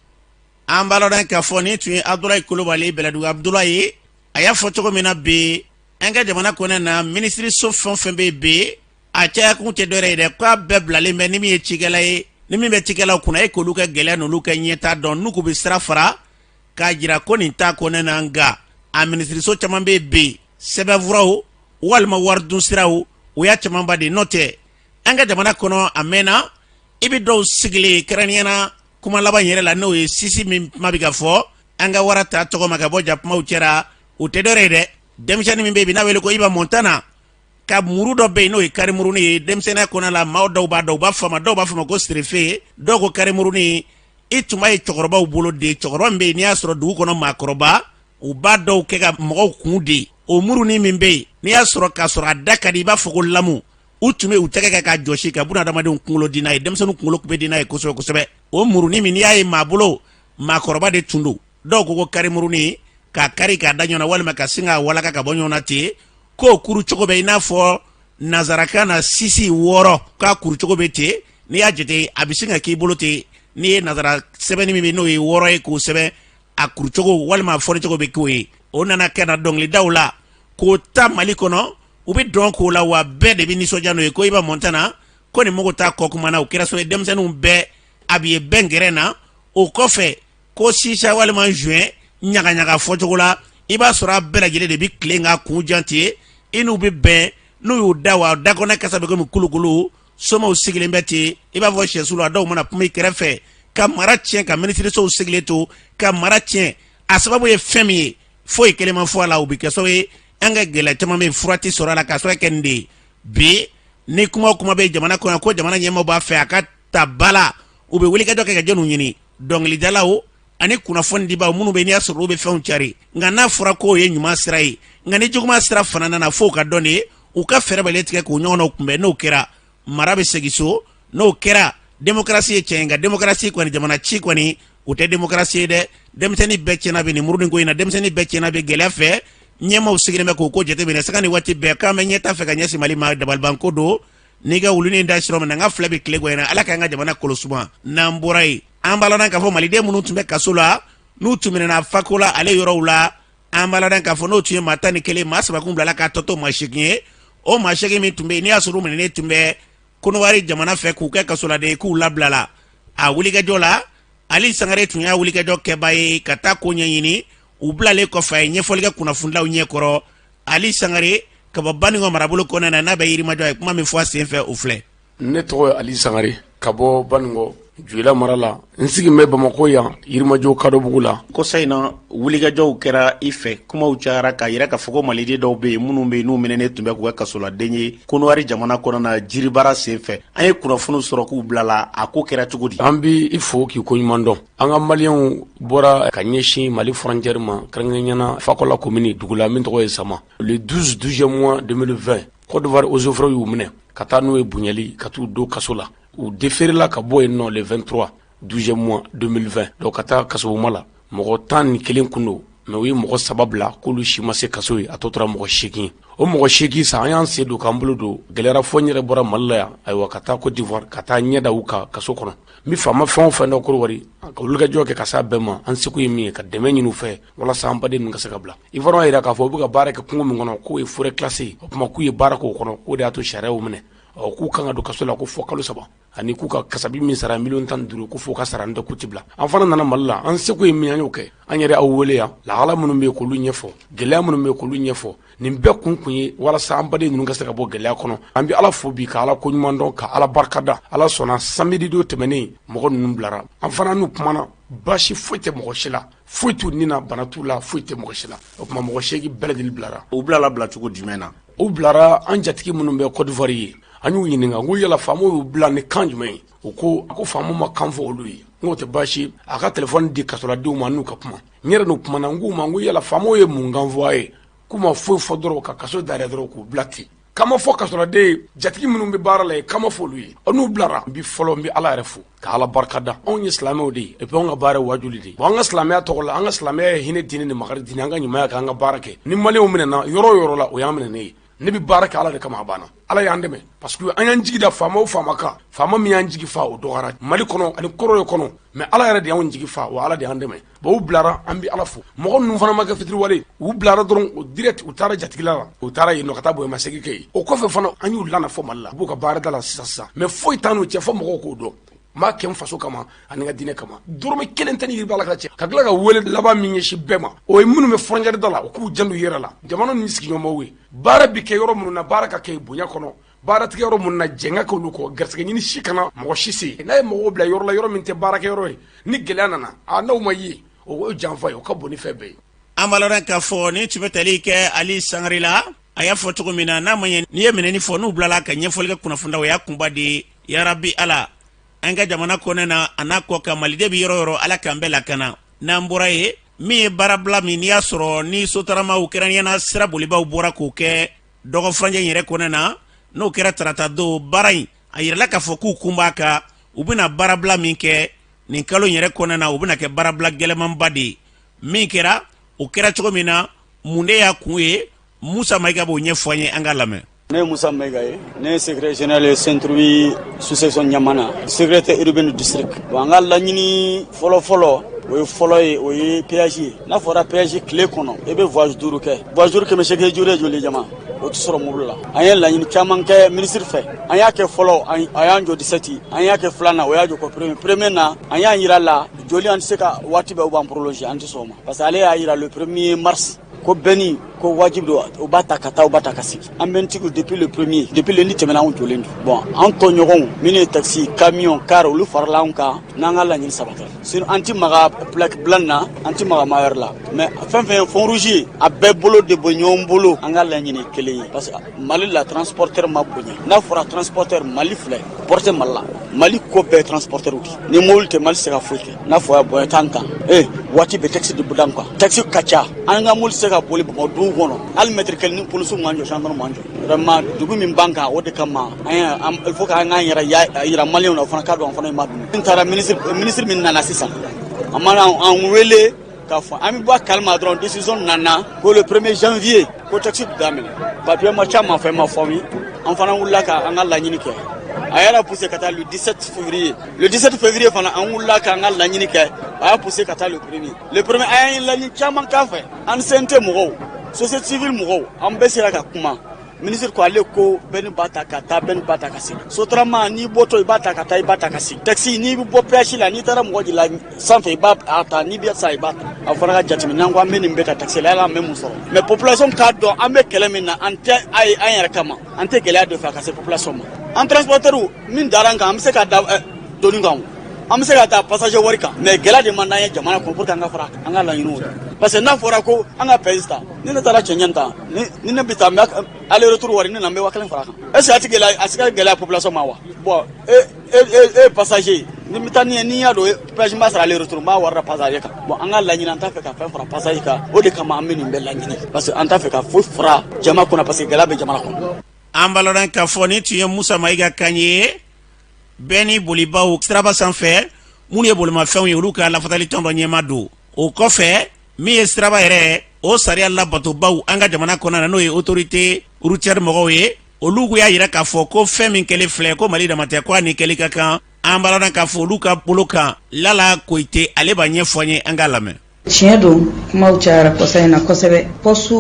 An b'a lɔn k'a fɔ nin tun ye Abudulayi Kulubali, Bɛlɛdugu Abudulayi ye. A y'a fɔ cogo min na bi, an ka jamana kɔnɔ na, minisiriso fɛn o fɛn bɛ yen bi, a caya kun tɛ dɔwɛrɛ ye dɛ, k'a bɛɛ bilalen bɛ ni min ye cikɛla ye, ni min bɛ cikɛlaw kunna, e k'olu ka gɛlɛya n'olu ka ɲɛta dɔn, n'u k'u bɛ sira fara k'a jira ko nin t'a kɔnɔ na. Nka a minisiriso caman bɛ yen bi, sɛbɛnfuraw walima waridun siraw, o y'a camanba de. N'o tɛ, an ka jamana kɔnɔ a mɛnna, i bɛ dɔw sigilen, kɛrɛnkɛrɛnnenya na kuma laban yɛrɛ la, n'o ye sisi min kuma bɛ ka fɔ an ka wara ta tɔgɔ ma ka bɔ jakumaw cɛra, o tɛ dɔwɛrɛ ye dɛ, denmisɛnnin min bɛ yen bi n'a wele ko Iba Montana ka muru dɔ bɛ yen, n'o ye karimurunin ye. Denmisɛnninya kɔnɔ la, maaw dɔw b'a dɔn, u b'a fɔ dɔw b'a fɔ ma ko serefe, dɔw ko karimurunin. I tun b'a ye cɛkɔrɔbaw bolo de, cɛkɔrɔba min bɛ yen n'i y'a sɔrɔ dugu kɔnɔ maakɔrɔba, u b'a dɔw kɛ ka mɔgɔw kun de. O murunin min bɛ yen n'i y'a sɔrɔ k'a sɔrɔ a da ka di, i b'a fɔ ko lamu, u tun bɛ u tɛgɛ kɛ k'a jɔsi ka buna adamadenw kunkolo di n'a ye. Denmisɛnninw kunkolo tun bɛ di n'a ye kosɛbɛ kosɛbɛ. O murunin min n'i y'a ye maa bolo, maakɔrɔba de tun don. Dɔw ko ko karimurunin, k'a kari k'a da ɲɔgɔn na walima ka sin k'a walaka ka bɔ ɲɔgɔn na ten, k'o kuru cogo bɛ i n'a fɔ nanzarakan na sisi wɔɔrɔ, k'a kuru cogo bɛ ten. N'i y'a jate, a bɛ sin ka k'i bolo ten. N'i ye nanzara sɛbɛnni min bɛ n'o ye wɔɔrɔ ye k'o sɛbɛn, a kuru cogo walima a fɔli cogo bɛ k'o ye. O nana kɛ na dɔnkilidaw la k'o ta Mali kɔnɔ, u bɛ dɔn k'o la, wa bɛɛ de bɛ nisɔndiya n'o ye ko Iba Montana ko nin mago t'a kɔ kuma na. O kɛra so ye, denmisɛnninw bɛɛ a bɛ ye bɛɛ gɛrɛ na. O kɔfɛ Ko sisa walima joint ɲagaɲaga fɔcogo la, i b'a sɔrɔ a bɛɛ lajɛlen de bɛ tilen ka kun jan ten. I n'u bɛ bɛn, n'u y'u da wa da kɔnɔ kasa bɛ komi kulukulu. Somaw sigilen bɛ ten, i b'a fɔ sɛsulu. A dɔw mana kuma i kɛrɛfɛ ka mara tiɲɛ, ka minisirisow sigilen to ka mara tiɲɛ. A sababu ye fɛn min ye, foyi kelen ma fɔ a la. O bɛ kɛ sababu ye an ka gɛlɛya caman bɛ fura tɛ sɔrɔ a la k'a sɔrɔ kɛ nin de ye. Bi ni kuma o kuma bɛ jamana kɔnɔ ko jamana ɲɛmaaw b'a fɛ a ka ta ba la, u bɛ wulikajɔ kɛ ka jɔnw ɲini? Dɔnkilidalaw ani kunnafonidibaw minnu bɛ n'i y'a sɔrɔ olu bɛ fɛnw cari. Nka n'a fɔra k'o ye ɲuman sira ye, nka ni juguman sira fana nana, f'o ka dɔn de ye, u ka fɛɛrɛ bɛɛ tigɛ k'u ɲɔgɔnnaw kunbɛn. N'o kɛra, mara bɛ segin so. N'o kɛra, démocratie ye tiɲɛ ye. Nka démocratie kɔni, jamana ci kɔni, o tɛ démocratie ye dɛ. Denmisɛnnin bɛɛ tiɲɛna bi nin muruni ko in na. Denmisɛnnin bɛɛ tiɲɛna bi gɛlɛya fɛ. Ɲɛmaaw sigilen bɛ k'o ko jateminɛ sanga ni waati bɛɛ k'an bɛ ɲɛta fɛ ka ɲɛsin Mali ma. Dabalibanko don n'i ka wulunin da sira min na, n ka filɛ bɛ tile gɔ in na. Ala k'an ka jamana kolosuma. N'an bɔra yen, an b'a ladɔn k'a fɔ maliden minnu tun bɛ kaso la, n'u tun minɛna Fakola ale yɔrɔw la, an b'a ladɔn k'a fɔ n'o tun ye maa 11, maa 3 kun bilala k'a tɔ to maa 8 ye. O maa 8 min tun bɛ yen, n'i y'a sɔrɔ u minɛnen tun bɛ Kɔnɔwari jamana fɛ k'u kɛ kasoladen, k'u labilala a wulikajɔ la. Ali Sangare tun y'a wulikajɔ kɛba ye ka taa ko ɲɛɲini. U bilalen kɔfɛ, a ye ɲɛfɔli kɛ kunnafonidilaw ɲɛkɔrɔ. Ali Sangare ka bɔ Banikɔ marabolo kɔnɔna na, n'a bɛ Yirimajɔ, a ye kuma min fɔ a senfɛ, o filɛ. Ne tɔgɔ ye Ali Sangare ka bɔ Banikɔ, Joyila mara la. N sigin bɛ Bamakɔ yan, Yirimajɔ Kadɔbugu la. Kɔsa in na, wulikajɔw kɛra i fɛ, kumaw cayara k'a yira k'a fɔ ko maliden dɔw bɛ yen minnu bɛ yen n'u minɛnen tun bɛ k'u kɛ kasoladen ye Kɔnɔwari jamana kɔnɔna na jiribaara senfɛ. An ye kunnafoniw sɔrɔ k'u bilala. A ko kɛra cogo di? An bɛ i fo k'i koɲuman dɔn. An ka maliyɛnw bɔra ka ɲɛsin Mali frontière ma, kɛrɛnkɛrɛnnenya la Fakola commune dugu la min tɔgɔ ye Sama. Le 12 12e mois 2020, Côte d'Ivoire eaux et forêts y'u minɛ ka taa n'u ye Bonyali ka t'u don kaso la. U déféré ka bɔ yen nɔ le 23 12e mois 2020, donc ka taa kasobonba la. Mɔgɔ 11 kun don, mais u ye mɔgɔ 3 bila k'olu si ma se kaso ye. A tɔ tora mɔgɔ 8. O mɔgɔ 8 sa, an y'an sen don k'an bolo don, gɛlɛyara fo n yɛrɛ bɔra Mali la yan, ayiwa, ka taa Côte d'Ivoire ka taa ɲɛ da u kan kaso kɔnɔ. N bɛ faama fɛn o fɛn dɔn Kɔrɔwari, ka wulikajɔ kɛ ka s'a bɛɛ ma. An seko ye min ye, ka dɛmɛ ɲini u fɛ walasa an baden ninnu ka se ka bila. Ivoirien y'a jira k'a fɔ u bɛ ka baara kɛ kungo min kɔnɔ, k'o ye forêt classée, o tuma k'u ye baara k'o kɔnɔ, k'o de y'a to sariya y'u minɛ. Ɔ, k'u kan ka don kaso la ko fɔ kalo 3, ani k'u ka kasabi min sara miliyɔn 15, ko f'o ka sara, n tɛ k'u ti bila. An fana nana Mali la, an seko ye min, an y'o kɛ. An yɛrɛ aw wele yan, lahala minnu bɛ yen k'olu ɲɛfɔ, gɛlɛya minnu bɛ yen k'olu ɲɛfɔ. Nin bɛɛ kun kun ye walasa an baden ninnu ka se ka bɔ gɛlɛya kɔnɔ. An bɛ Ala fo bi, ka Ala koɲuman dɔn, ka Ala barikada. Ala sɔnna, samedi don tɛmɛnen, mɔgɔ ninnu bilara. An fana n'u kumana, baasi foyi tɛ mɔgɔ si la, foyi t'u ni na, bana t'u la, foyi tɛ mɔgɔ si la. O tuma mɔgɔ 8 bɛɛ lajɛlen bilara. U bilala bilacogo jumɛn na? U bilara. An jatigi minnu bɛ Côte d'Ivoire ye, an y'u ɲininka ko yala faamaw y'u bila ni kan jumɛn ye? U ko ko faamaw ma kan fɔ olu ye. N k'o tɛ baasi, a ka telefɔni di kasoladenw ma n'u ka kuma. N yɛrɛ n'u kumana, n k'u ma n ko yala faamaw ye mun kan fɔ a ye? K'u ma foyi fɔ dɔrɔn, ka kaso dayɛlɛ dɔrɔn k'u bila ten. Kama fɔ kasoladen ye, jatigi minnu bɛ baara la ye, kama fɔ olu ye. Ɔ, n'u bilara n bi fɔlɔ, n bɛ Ala yɛrɛ fo ka Ala barika da. Anw ye silamɛw de ye, et puis anw ka baara ye wajuli de ye. Bon, an ka silamɛya tɔgɔ la, an ka silamɛya ye hinɛ diinɛ ni makari diinɛ. An ka ɲumanya kɛ, an ka baara kɛ. Ni maliyɛnw minɛna yɔrɔ o yɔrɔ la, o y'an minɛnen ye. Ne bɛ baara kɛ Ala de kama, a banna. Ala y'an dɛmɛ, parce que an y'an jigi da faama o faama kan, faama min y'an jigi fa, o dɔgɔyara Mali kɔnɔ ani kɔrɔ kɔnɔ, mais Ala yɛrɛ de y'anw jigi fa, wa Ala de y'an dɛmɛ. Bon, u bilara, an bɛ Ala fo. Mɔgɔ ninnu fana ma kɛ fitiriwale, u bilara dɔrɔn, o direct u taara jatigila la, u taara yen nɔ ka taa bonyamasegin kɛ yen. O kɔfɛ fana, an y'u lana fɔ Mali la, u b'u ka baarada la sisan sisan, mais foyi t'an n'u cɛ fo mɔgɔw k'o dɔn. N b'a kɛ n faso kama ani n ka diinɛ kama. Dɔrɔmɛ kelen tɛ ni yiriba Ala ka cɛ. Ka tila ka wele laban min ɲɛsin bɛɛ ma, o ye minnu bɛ frontière da la, u k'u janto u yɛrɛ la. Jamana ninnu sigiɲɔgɔnmaw ye, baara bi kɛ yɔrɔ minnu na, baara ka kɛ bonya kɔnɔ. Baara tigɛ yɔrɔ minnu na, jɛn ka kɛ olu kɔ. Garisɛgɛ ɲini si kana mɔgɔ si se n'a ye mɔgɔw bila yɔrɔ la, yɔrɔ min tɛ baarakɛyɔrɔ ye. Ni gɛlɛya nana, a n'aw ma ye, o ye janfa ye, o ka bon ni fɛn bɛɛ ye. An b'a lɔn k'a fɔ nin tun bɛ tali kɛ Ali Sangare la. A y'a fɔ cogo min na, n'a ma ɲɛ n'i ye minɛni fɔ, n'u bilala ka ɲɛfɔli kɛ kunnafonidilaw, o y'a kunba de ye. Yarabi Ala, an ka jamana kɔnɛ na a n'a kɔ kan, maliden bɛ yɔrɔ o yɔrɔ, Ala k'an bɛɛ lakana. N'an bɔra yen, min ye baarabila min n'i y'a sɔrɔ ni sotaramaw, kɛrɛnkɛrɛnnenya la sira bolibaw, bɔra k'o kɛ dɔgɔ furancɛ in yɛrɛ kɔnɛ na, n'o kɛra tarata don, baara in a yirala k'a fɔ k'u kun b'a kan. U bɛna baarabila min kɛ nin kalo in yɛrɛ kɔnɛ na, u bɛna kɛ baarabila gɛlɛmanba de ye. Min kɛra, o kɛra cogo min na, mun de y'a kun ye? Musa Mayiga b'o ɲɛfɔ an ye, an ka lamɛn. Ne ye Musa Mayiga ye, ne ye secrétaire général ye CNTRUI sous-section Ɲamana, secrétaire urbain du district. Bon, an ka laɲini fɔlɔ fɔlɔ, o ye fɔlɔ ye, o ye péage ye. N'a fɔra péage, tile kɔnɔ e bɛ voyage 5 kɛ. Voyage 5, 800 joli ye? Jama o tɛ sɔrɔ mobili la. An ye laɲini caman kɛ minisiri fɛ. An y'a kɛ fɔlɔ, a y'an jɔ 17, an y'a kɛ filanan, o y'a jɔ ko premier. Premier na, an y'a yira la joli an tɛ se ka waati bɛɛ u b'an prolonger, an tɛ sɔn o ma. Parce que ale y'a yira le premier mars ko bɛnni ko wajibi don, u b'a ta ka taa, u b'a ta ka segin. An bɛntigiw depuis le premier, depuis lundi tɛmɛna, anw jɔlen don. Bon, an tɔɲɔgɔnw minnu ye taxi, camion, car, olu farala anw kan n'an ka laɲini sabatira. Sinon an ti maga plaque blanc na, an ti maga maa wɛrɛ la, mais fɛn fɛn ye fond rouge ye, a bɛɛ bolo de bɔ ɲɔgɔn bolo. An ka laɲini kelen ye, parce que Mali la transporteur ma bonya. N'a fɔra transporteur, Mali filɛ porte Mali la, Mali ko bɛɛ transporteur di. Ni mobili tɛ, Mali se ka foyi kɛ. N'a fɔra bonya t'an kan, ee waati bɛɛ taxi de bɛ kan, taxi ka ca, an ka mobili se ka boli Bamakɔ dugu kɔnɔ hali mètre kelen ni polisiw m'an jɔ, gendarme m'an jɔ. Vraiment, dugu min b'an kan, o de kama an il faut k'an k'an yɛrɛ yira maliyɛnw na, o fana k'a dɔn an fana ye maa dun. N taara ministre min nana sisan, a mana an wele k'a fɔ an bɛ bɔ a kalama dɔrɔn, décision nana ko le 1er janvier ko taxi bɛ daminɛ. Papier ma ca ma, fɛn ma fɔ min, an fana wulila ka an ka laɲini kɛ. A yɛrɛ poussé ka taa le 17 février. Le 17 février fana, an wulila k'an ka laɲini kɛ, a y'a poussé ka taa le premier. Le premier, an ye laɲini caman k'a fɛ, an CNT mɔgɔw, société civile mɔgɔw, an bɛɛ sera ka kuma. Ministre ko ale ko bɛɛ b'a ta ka taa, bɛɛ b'a ta ka segin. Sotrama, n'i bɔtɔ, i b'a ta ka taa, i b'a ta ka segin. Taxi, n'i bɛ bɔ péage la, n'i taara mɔgɔ de la sanfɛ, i b'a ta, n'i bɛ sa, i b'a ta. A fana ka jateminɛ, n'an ko an bɛ nin bɛɛ ta taxi la, yala an bɛ mun sɔrɔ? Mais population k'a dɔn an bɛ kɛlɛ min na, an tɛ a ye an yɛrɛ kama, an tɛ gɛlɛya de fɛ a ka se population ma. An transporteur min dara an kan, an bɛ se ka da doni kan, an bɛ se ka taa passager wari kan, mais gɛlɛya de man d'an ye jamana kɔnɔ pour que an ka fara an ka laɲiniw. Parce que n'a fɔra ko an ka péage ta, ni ne taara cɛncɛn ta, ni ne bɛ taa, n bɛ aller retour wari, ne na n bɛ 5000 fara a kan. Est ce que a ti gɛlɛya, a se ka gɛlɛya population ma wa? Bon, e e e e passager, ni bɛ taa ni n'i y'a dɔn péage n b'a sara aller retour, n b'a wari da passager kan. Bon, an ka laɲini, an t'a fɛ ka fɛn fara passager kan, o de kama an bɛ nin bɛɛ laɲini, parce que an t'a fɛ ka foyi fara jama kɔnɔ, parce que gɛlɛya bɛ jamana kɔnɔ. An b'a lɔn k'a fɔ nin tun ye Musa Mayiga kan ye. Bɛɛ ni bolibaw siraba sanfɛ, minnu ye bolimafɛnw ye, olu ka lafatali tɔn dɔ ɲɛma don. O kɔfɛ, min ye siraba yɛrɛ o sariya labatobaw an ka jamana kɔnɔ na, n'o ye autorité routière mɔgɔw ye, olu y'a yira k'a fɔ ko fɛn min kɛlen filɛ, ko Mali dama tɛ, ko a ni kɛli ka kan. An b'a lɔn k'a fɔ olu ka bolo kan, Lala Koyite, ale b'a ɲɛfɔ an ye, an k'a lamɛn. Tiɲɛ don, kumaw cayara kɔsa in na kosɛbɛ. Poste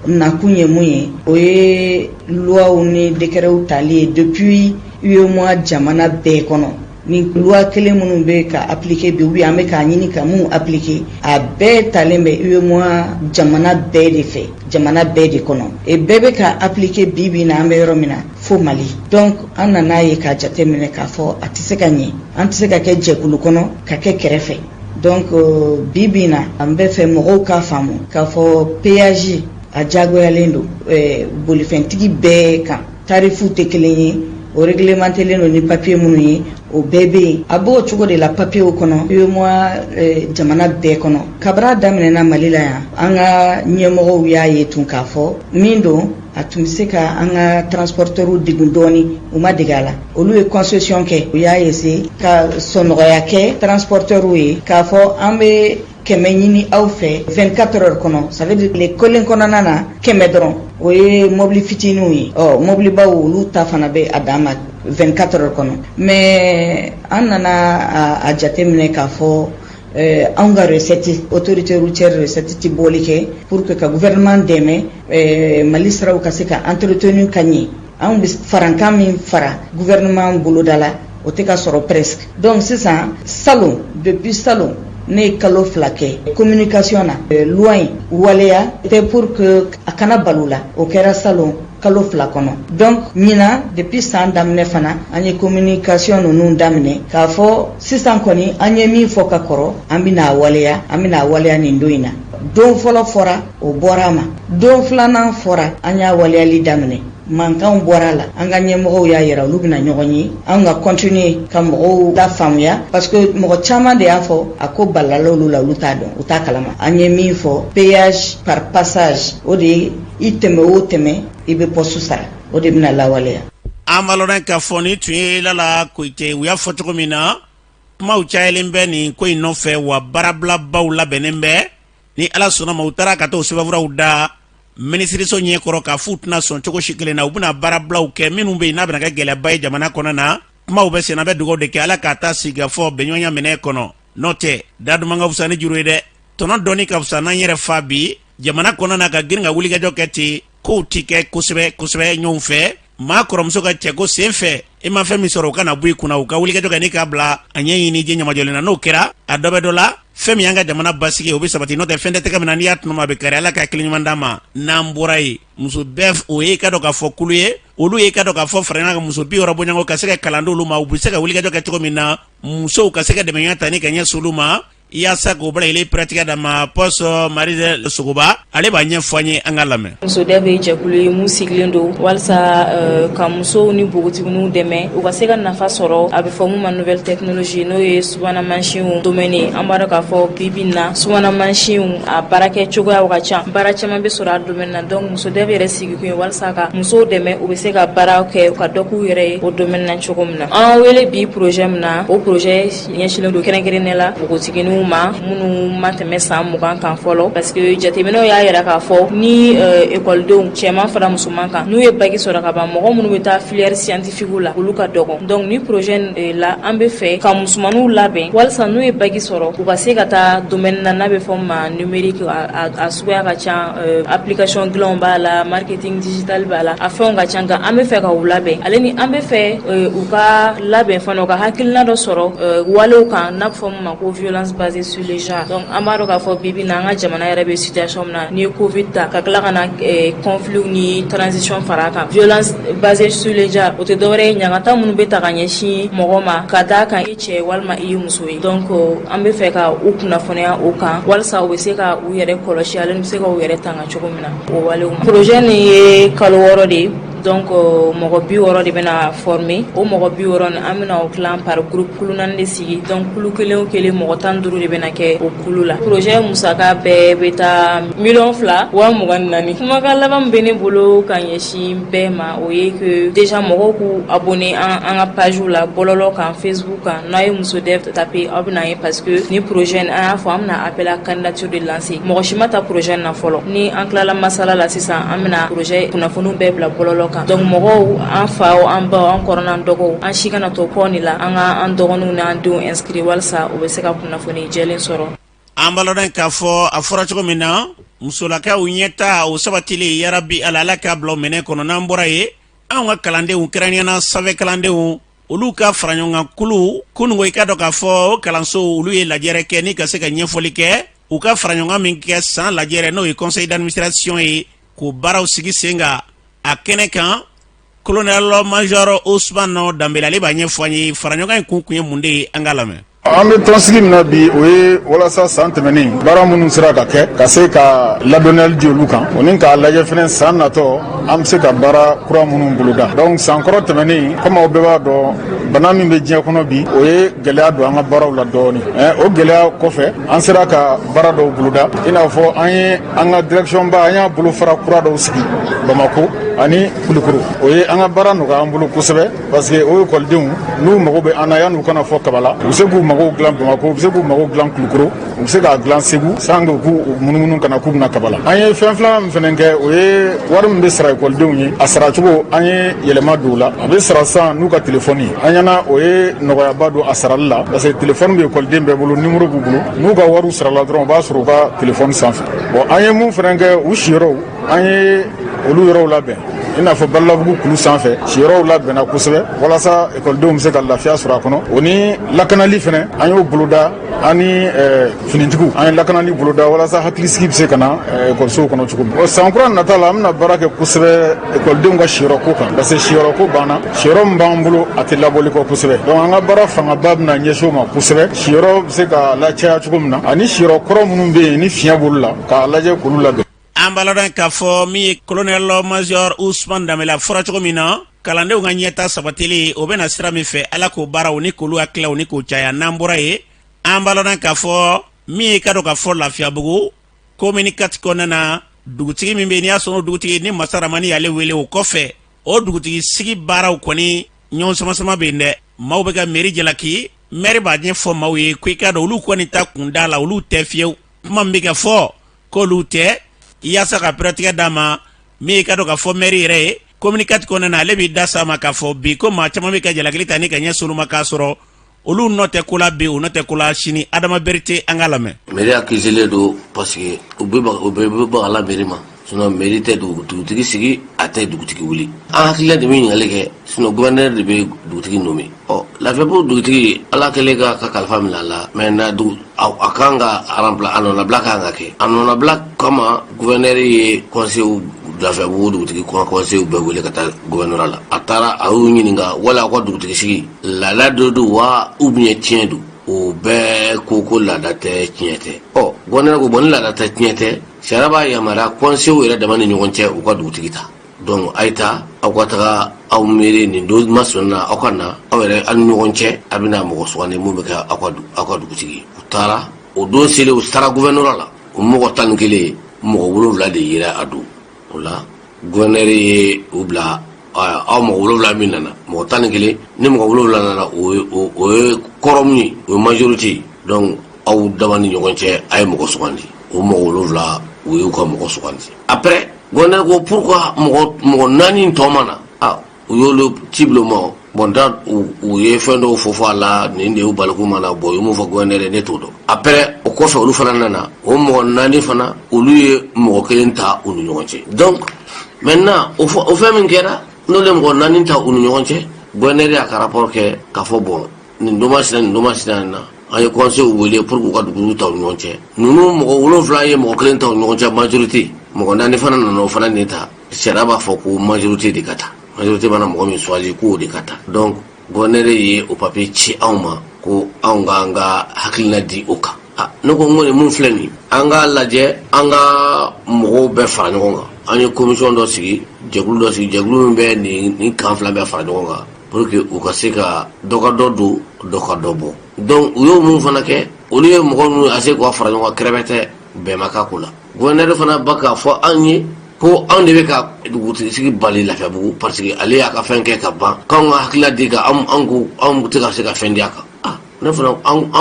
nakun ye mun ye? O ye luwaw ni décretw tali ye depuis UEMOA jamana bɛɛ kɔnɔ. Ni loi kelen minnu bɛ ka appliquer bi, ou bien an bɛ k'a ɲini ka mun appliquer, a bɛɛ talen bɛ UEMOA jamana bɛɛ de fɛ, jamana bɛɛ de kɔnɔ, et bɛɛ bɛ ka appliquer bi bi na an bɛ yɔrɔ min na fo Mali. Donc an nana ye k'a jate minɛ k'a fɔ a tɛ se ka ɲɛ, an tɛ se ka kɛ jɛkulu kɔnɔ ka kɛ kɛrɛfɛ. Donc bi bi na, an bɛ fɛ mɔgɔw k'a faamu k'a fɔ péage a diyagoyalen don bolifɛntigi bɛɛ kan. Tarifuw tɛ kelen ye, o réglementélen don ni papier minnu ye, o bɛɛ bɛ yen. A b'o cogo de la papiyew kɔnɔ UEMOA jamana bɛɛ kɔnɔ. Kabini a daminɛna Mali la yan, an ka ɲɛmɔgɔw y'a ye tun k'a fɔ min don, a tun bɛ se ka an ka transporteurs degun dɔɔni, u ma dege a la. Olu ye concession kɛ, u y'a essayer ka sɔnɔgɔya kɛ transporteurs ye k'a fɔ an bɛ 100 ɲini aw fɛ 24 heures kɔnɔ. Ça veut dire tile kelen kɔnɔna na, 100 dɔrɔn. O ye mobili fitininw ye. Ɔ mobilibaw, olu ta fana bɛ a dan ma 24 heures kɔnɔ. Mais an nana a jate minɛ k'a fɔ anw ka recette, autorité routière recette tɛ bɔli kɛ pour que ka gouvernement dɛmɛ Mali siraw ka se ka entretenu ka ɲɛ. Anw bɛ farankan min fara gouvernement boloda la, o tɛ ka sɔrɔ presque. Donc sisan, salon, depuis salon, ne ye kalo 2 kɛ communication na, loi in waleya tɛ pour que a kana balo la. O kɛra salon kalo 2 kɔnɔ. Donc ɲinan, depuis san daminɛ fana, an ye communication ninnu daminɛ k'a fɔ sisan kɔni, an ye min fɔ ka kɔrɔ, an bɛna a waleya, an bɛna a waleya nin don in na. Don fɔlɔ fɔra, o bɔra a ma. Don filanan fɔra, an y'a waleyali daminɛ, mankanw bɔra a la. An ka ɲɛmɔgɔw y'a yira olu bɛna ɲɔgɔn ye, an ka continuer ka mɔgɔw lafaamuya, parce que mɔgɔ caman de y'a fɔ a ko balala olu la, olu t'a dɔn, u t'a kalama. An ye min fɔ, péage par passage, o de ye i tɛmɛ o tɛmɛ, i bɛ poste sara, o de bɛna lawaleya. An b'a lɔn k'a fɔ nin tun ye Lala Koyite. U y'a fɔ cogo min na, kumaw cayalen bɛ nin ko in nɔfɛ, wa baarabilabaw labɛnnen bɛ. Ni Ala sɔnna ma, u taara ka taa sɛbɛnfuraw da minisiriso ɲɛkɔrɔ k'a f'u tɛna sɔn cogo si kelen na, u bɛna baarabilaw kɛ minnu bɛ yen n'a bɛna kɛ gɛlɛyaba ye jamana kɔnɔ na. Kumaw bɛ sen, an bɛ dugawu de kɛ, Ala k'a ta sigikafɔ bɛnɲɔgɔnya minɛ kɔnɔ. N'o tɛ, da duman ka fisa ni juru ye dɛ. Tɔnɔ dɔɔni ka fisa n'an yɛrɛ fa bi jamana kɔnɔ na ka girin ka wulikajɔ kɛ ten. Kow tɛ kɛ kosɛbɛ kosɛbɛ ɲɔgɔn fɛ. Maa kɔrɔmuso ka cɛko sen fɛ, i ma fɛn min sɔrɔ, o kana bɔ i kunna. U ka wulikajɔ kɛ ni k'a bila a ɲɛɲini diɲɛ ɲamajɔlen na. N'o kɛra, a dɔ bɛ dɔ la, fɛn min y'an ka jamana basigi, o bɛ sabati. N'o tɛ, fɛn tɛ tɛgɛ min na, n'i y'a tɔnɔmɔ, a bɛ kari. Ala ka hakili ɲuman d'an ma. N'an bɔra yen, muso bɛɛ, o ye i ka dɔn k'a fɔ kulu ye, olu ye i ka dɔn k'a fɔ fara ɲɔgɔn kan, muso 60 bɔɲɔgɔnko, ka se ka kalan d'olu ma, u bɛ se ka wulikajɔ kɛ cogo min na, musow ka se ka dɛmɛya ta ni ka ɲɛsin olu ma, yaasa k'o bɛɛ lajɛlen pɛrɛtigɛ d'a ma. Pɔsɔ Marise Sogoba, ale b'a ɲɛfɔ an ye, an ka lamɛn. Musodev ye jɛkulu ye mun sigilen don walasa ka musow ni npogotigininw dɛmɛ u ka se ka nafa sɔrɔ a bɛ fɔ mun ma nouvelle technologie, n'o ye subahana mansinw domaine ye. An b'a dɔn k'a fɔ bi bi in na, subahana mansinw a baarakɛ cogoyaw ka ca, baara caman bɛ sɔrɔ a domaine na. Donc Musodev yɛrɛ sigikun ye walasa ka musow dɛmɛ u bɛ se ka baara kɛ, ka dɔ k'u yɛrɛ ye o domaine na cogo min na. An wele bi projet min na, o projet ɲɛsinnen don kɛrɛnkɛrɛnnen la npogotigininw ma minnu ma tɛmɛ san 20 kan fɔlɔ, parce que jateminɛw y'a yira k'a fɔ ni ekɔlidenw cɛman fara musoman kan, n'u ye bac sɔrɔ ka ban, mɔgɔ minnu bɛ taa filière scientifique la, olu ka dɔgɔ. Donc ni projet la, an bɛ fɛ ka musomanninw labɛn walasa n'u ye bac sɔrɔ, u ka se ka taa domaine na n'a bɛ fɔ ma numérique. A suguya ka ca, application dilanw b'a la, marketing digital b'a la, a fɛnw ka ca. Nka an bɛ fɛ ka u labɛn ale ni an bɛ fɛ u ka labɛn fana, u ka hakilina dɔ sɔrɔ walew kan n'a bɛ fɔ min ma ko violence basée sur le genre. Donc an b'a dɔn k'a fɔ bi bi in na, an ka jamana yɛrɛ bɛ situation min na, n'i ye Covid ta ka tila ka na conflit ni transition fara a kan, violence basée sur le genre, o tɛ dɔwɛrɛ ye ɲangata minnu bɛ ta ka ɲɛsin mɔgɔ ma ka d'a kan i cɛ walima i ye muso ye. Donc an bɛ fɛ ka u kunnafoniya o kan walasa u bɛ se ka u yɛrɛ kɔlɔsi ale bɛ se ka u yɛrɛ tanga cogo min na o walew ma. Projet nin ye kalo 6 de ye. Donc mɔgɔ 60 de bɛna former. O mɔgɔ 60 nin, an bɛna o tilan par groupe, kulu naani de sigi. Donc kulu kelen o kelen, mɔgɔ 15 de bɛna kɛ o kulu la. Projet musaka bɛɛ bɛ taa 2,024 000. Kumakan laban min bɛ ne bolo ka ɲɛsin bɛɛ ma, o ye que déjà mɔgɔw k'u abonner an ka page la bɔlɔlɔ kan, Facebook kan. N'a ye Musodev taper, aw bɛna ye, parce que ni projet an y'a fɔ, an bɛna appel à candidature de lancer. Mɔgɔ si ma ta projet na fɔlɔ. Ni an tilala masala la sisan, an bɛna projet kunnafoniw bɛɛ bila bɔlɔlɔ kan. Donc mɔgɔw, an faw, an baw, an kɔrɔ n'an dɔgɔw, an si kana to kɔ nin la, an ka an dɔgɔninw n'an denw inscrire walasa u bɛ se ka kunnafoni jɛlen sɔrɔ. An b'a lɔn k'a fɔ a fɔra cogo min na, musolakaw ɲɛta o sabatili, yarabi Ala, Ala k'a bila minɛ kɔnɔ. N'an bɔra yen, anw ka kalandenw, kɛrɛnkɛrɛnnenya sanfɛ kalandenw, olu ka fara ɲɔgɔn kan kulu, kununko i ka dɔn k'a fɔ o kalanso, olu ye lajɛrɛ kɛ ni ka se ka ɲɛfɔli kɛ u ka fara ɲɔgɔn kan min kɛ san lajɛrɛ, n'o ye conseil d'administration ye, k'o baaraw sigi sen kan. A kɛnɛ kan, colonel major Ousmane Danbele, ale b'a ɲɛfɔ an ye fara ɲɔgɔn in kun kun ye mun de ye. An k'a lamɛn. An bɛ tɔnsigi min na bi, o ye walasa san tɛmɛnen baara minnu sera ka kɛ, ka se ka ladɔnniyali di olu kan, o ni k'a lajɛ fɛnɛ san natɔ an bɛ se ka baara kura minnu boloda. Donc san kɔrɔ tɛmɛnen, komi aw bɛɛ b'a dɔn, bana min bɛ diɲɛ kɔnɔ bi, o ye gɛlɛya don an ka baaraw la dɔɔnin. O gɛlɛya kɔfɛ, an sera ka baara dɔw boloda, i n'a fɔ an ye an ka direction ba, an y'a bolofara kura dɔw sigi Bamako ani Kulikoro. O ye an ka baara nɔgɔya an bolo kosɛbɛ, parce que o ekɔlidenw n'u mago bɛ an na, yan'u ka na fɔ Kabala, u bɛ se k'u mago dilan Bamako, u bɛ se k'u mago dilan Kulukoro, u bɛ se k'a dilan Segu sans que k'u munumunu ka na k'u bɛna Kabala. An ye fɛn filanan min fana kɛ, o ye wari min bɛ sara ekɔlidenw ye, a saracogo, an ye yɛlɛma don o la. A bɛ sara sisan n'u ka telefɔni ye. An ɲɛna o ye nɔgɔyaba don a sarali la, parce que telefɔni bɛ ekɔliden bɛɛ bolo, nimoro b'u bolo, n'u ka wariw sarala dɔrɔn, u b'a sɔrɔ u ka telefɔni sanfɛ. Bon, an ye mun fana kɛ, u siyɔrɔw, an ye olu yɔrɔw labɛn, i n'a fɔ Balabugu kulu sanfɛ, siyɔrɔw labɛnna kosɛbɛ walasa ekɔlidenw bɛ se ka lafiya sɔrɔ a kɔnɔ. O ni lakanali fana, an y'o boloda, an ni finitigiw, an ye lakanali boloda walasa hakilisigi bɛ se ka na ekɔlisow kɔnɔ cogo min. San kura nata la, an bɛna baara kɛ kosɛbɛ ekɔlidenw ka siyɔrɔ ko kan, parce que siyɔrɔ ko banna, siyɔrɔ min b'an bolo, a tɛ labɔli kɔ kosɛbɛ. Donc an ka baara fangaba bɛna ɲɛsin o ma kosɛbɛ, siyɔrɔ bɛ se ka lacaya cogo min na, ani siyɔrɔ kɔrɔ minnu bɛ yen ni fiɲɛ b'olu la, k'a lajɛ k'olu labɛn. An b'a ladɔn k'a fɔ min ye colonel major Ousmane Danbele, a fɔra cogo min na, kalandenw ka ɲɛta sabatili, o bɛna sira min fɛ, Ala k'o baaraw ni k'olu hakililaw ni k'o caya. N'an bɔra yen, an b'a ladɔn k'a fɔ min ye ka dɔn k'a fɔ Lafiyabugu commune 4 kɔnɔna na, dugutigi min bɛ yen, n'i y'a sɔrɔ o dugutigi ni Masa Ramani y'ale wele, o kɔfɛ o dugutigi sigi baaraw kɔni ɲɔgɔn sama-sama bɛ yen dɛ. Maaw bɛ ka mairie jalaki. Maire b'a ɲɛfɔ maaw ye ko i k'a dɔn, olu kɔni ta kun da la, olu tɛ fiyewu. Kuma min bɛ ka fɔ k'olu tɛ, yaasa ka pɛrɛtigɛ d'a ma, min ye ka dɔn k'a fɔ maire yɛrɛ ye commune 4 kɔnɔna na, ale b'i da s'a ma k'a fɔ bi ko maa caman bɛ ka jalakili ta ni ka ɲɛsin olu ma, k'a sɔrɔ Olu nɔ tɛ ko la bi, u nɔ tɛ ko la sini. Adama Berete, an k'a lamɛn. Mairie accusélen don parce que u bɛ bagala mairie ma, sinon mairie tɛ dugutigi sigi, a tɛ dugutigi wuli. An hakilila de bɛ ɲininkali kɛ, sinon gouverneur de bɛ dugutigi nommer. Ɔ, Lafiyabugu dugutigi, Ala kɛlen k'a ka kalifa minɛ a la, maintenant a kan ka remplacer, a nɔnabila kan ka kɛ. A nɔnabila kama, gouverneur ye conseil, Lafiyabugu dugutigi conseil bɛɛ wele ka taa gouvernorat la. A taara, a y'u ɲininka wala aw ka dugutigi sigi laada dɔ don wa ou bien tiɲɛ don? O bɛɛ ko ko laada tɛ, tiɲɛ tɛ. Ɔ, gouverneur ko bon, ni laada tɛ, tiɲɛ tɛ, sariya b'a yamaruya conseil yɛrɛ dama ni ɲɔgɔn cɛ u ka dugutigi ta. Donc a ye taa, aw ka taga aw miiri nin don masina, aw ka na aw yɛrɛ aw ni ɲɔgɔn cɛ, a bɛna mɔgɔ sugandi mun bɛ kɛ aw ka dugutigi ye. U taara, o don selen, u taara gouvernorat la, o mɔgɔ 11, mɔgɔ 7 de yera a don. O la, gouverneur ye u bila, aw mɔgɔ 7 min nana, mɔgɔ 11 ni mɔgɔ 7 nana, o ye quorum ye, o ye majorité ye. Donc aw dama ni ɲɔgɔn cɛ, a ye mɔgɔ sugandi. O mɔgɔ 7, u y'u ka mɔgɔ sugandi. Après, gouverneur ko pourquoi mɔgɔ naani tɔ ma na? Ah, u y'olu ci bila u ma. Bon, da u ye fɛn dɔw fɔ fɔ a la, nin de y'u bali k'u ma na. Bon, u ye mun fɔ gouverneur ye, ne t'o dɔn. Après, o kɔfɛ, olu fana nana, o mɔgɔ naani fana, olu ye mɔgɔ kelen ta u ni ɲɔgɔn cɛ. Donc maintenant, o fɛn min kɛra, n'olu ye mɔgɔ naani ta u ni ɲɔgɔn cɛ, gouverneur y'a ka rapport kɛ k'a fɔ bon, nin don masina, nin don masina na, an ye conseil wele pour k'u ka dugu ta u ni ɲɔgɔn cɛ. Ninnu mɔgɔ 7 ye mɔgɔ kelen ta u ni ɲɔgɔn cɛ, majorité. Mɔgɔ naani fana nana, o fana nin ta. Sariya b'a fɔ ko majorité de ka ta, majorité mana mɔgɔ min choisi, k'o de ka ta. Donc gouverneur ye o papier ci anw ma ko anw k'an ka hakilina di o kan. Ah, ne ko n ko nin mun filɛ nin, an k'a lajɛ, an ka mɔgɔw bɛɛ fara ɲɔgɔn kan. An ye commission dɔ sigi, jɛkulu dɔ sigi, jɛkulu min bɛ nin kan fila bɛɛ fara ɲɔgɔn kan pour que u ka se ka dɔ ka dɔ don, dɔ ka dɔ bɔ. Donc u y'o mun fana kɛ, olu ye mɔgɔ minnu a se k'u fara ɲɔgɔn kan, kɛrɛfɛ tɛ, bɛn ma k'a ko la. Gouverneur fana ba k'a fɔ an ye ko anw de bɛ ka dugutigi sigi bali Lafiyabugu, parce que ale y'a ka fɛn kɛ ka ban, k'anw ka hakilila di ka anw ko anw tɛ ka se ka fɛn di a kan. Ah, ne fana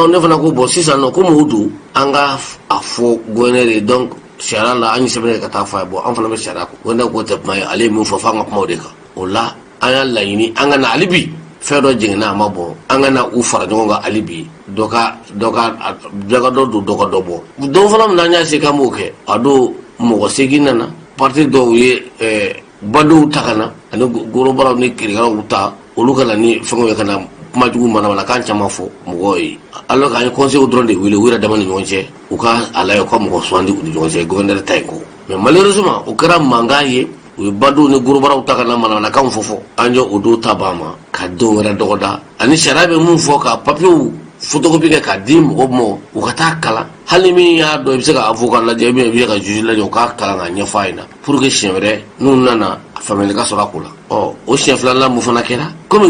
ne fana ko bon, sisan nɔ, komi o don, an ka a fɔ gouverneur ye. Donc sariya la, an ye sɛbɛn kɛ ka taa fɔ a ye. Bon, an fana bɛ sariya kɔ. Gouverneur k'o tɛ kuma ye, ale ye min fɔ, f'an ka kuma o de kan. O la, an y'a laɲini an ka na hali bi, fɛn dɔ jiginna a ma bɔ, an ka na u fara ɲɔgɔn kan hali bi, dɔ ka dɔ ka dɔ ka dɔ don, dɔ ka dɔ bɔ. Don fɔlɔ min na an y'a se k'an b'o kɛ, a don mɔgɔ 8 nana. Parti dɔw ye badenw ta ka na, ani gorobaraw ni kirikaraw ta, olu ka na ni fɛngɛw ye ka na kuma jugu manamanakan caman fɔ mɔgɔw ye, alors qu'an ye conseil dɔrɔn de wele u yɛrɛ dama ni ɲɔgɔn cɛ, u ka a lajɛ u ka mɔgɔ sugandi u ni ɲɔgɔn cɛ, gouverneur ta in kɔ. Mais malheureusement, o kɛra mankan ye. U ye badenw ni gorobaraw ta ka na manamanakanw fɔ fɔ an ye. O don ta ban ma ka don wɛrɛ dɔgɔda, ani sariya bɛ mun fɔ, ka papiyew photocopie kɛ k'a di mɔgɔ ma, u ka taa kalan. Hali min y'a dɔn, i bɛ se ka avocat lajɛ, i bɛ se ka juge lajɛ, u k'a kalan k'a ɲɛfɔ a ɲɛna pour que siɲɛ wɛrɛ n'u nana, faamuyali ka sɔrɔ a ko la. Ɔ, o siɲɛ filanan mun fana kɛra, komi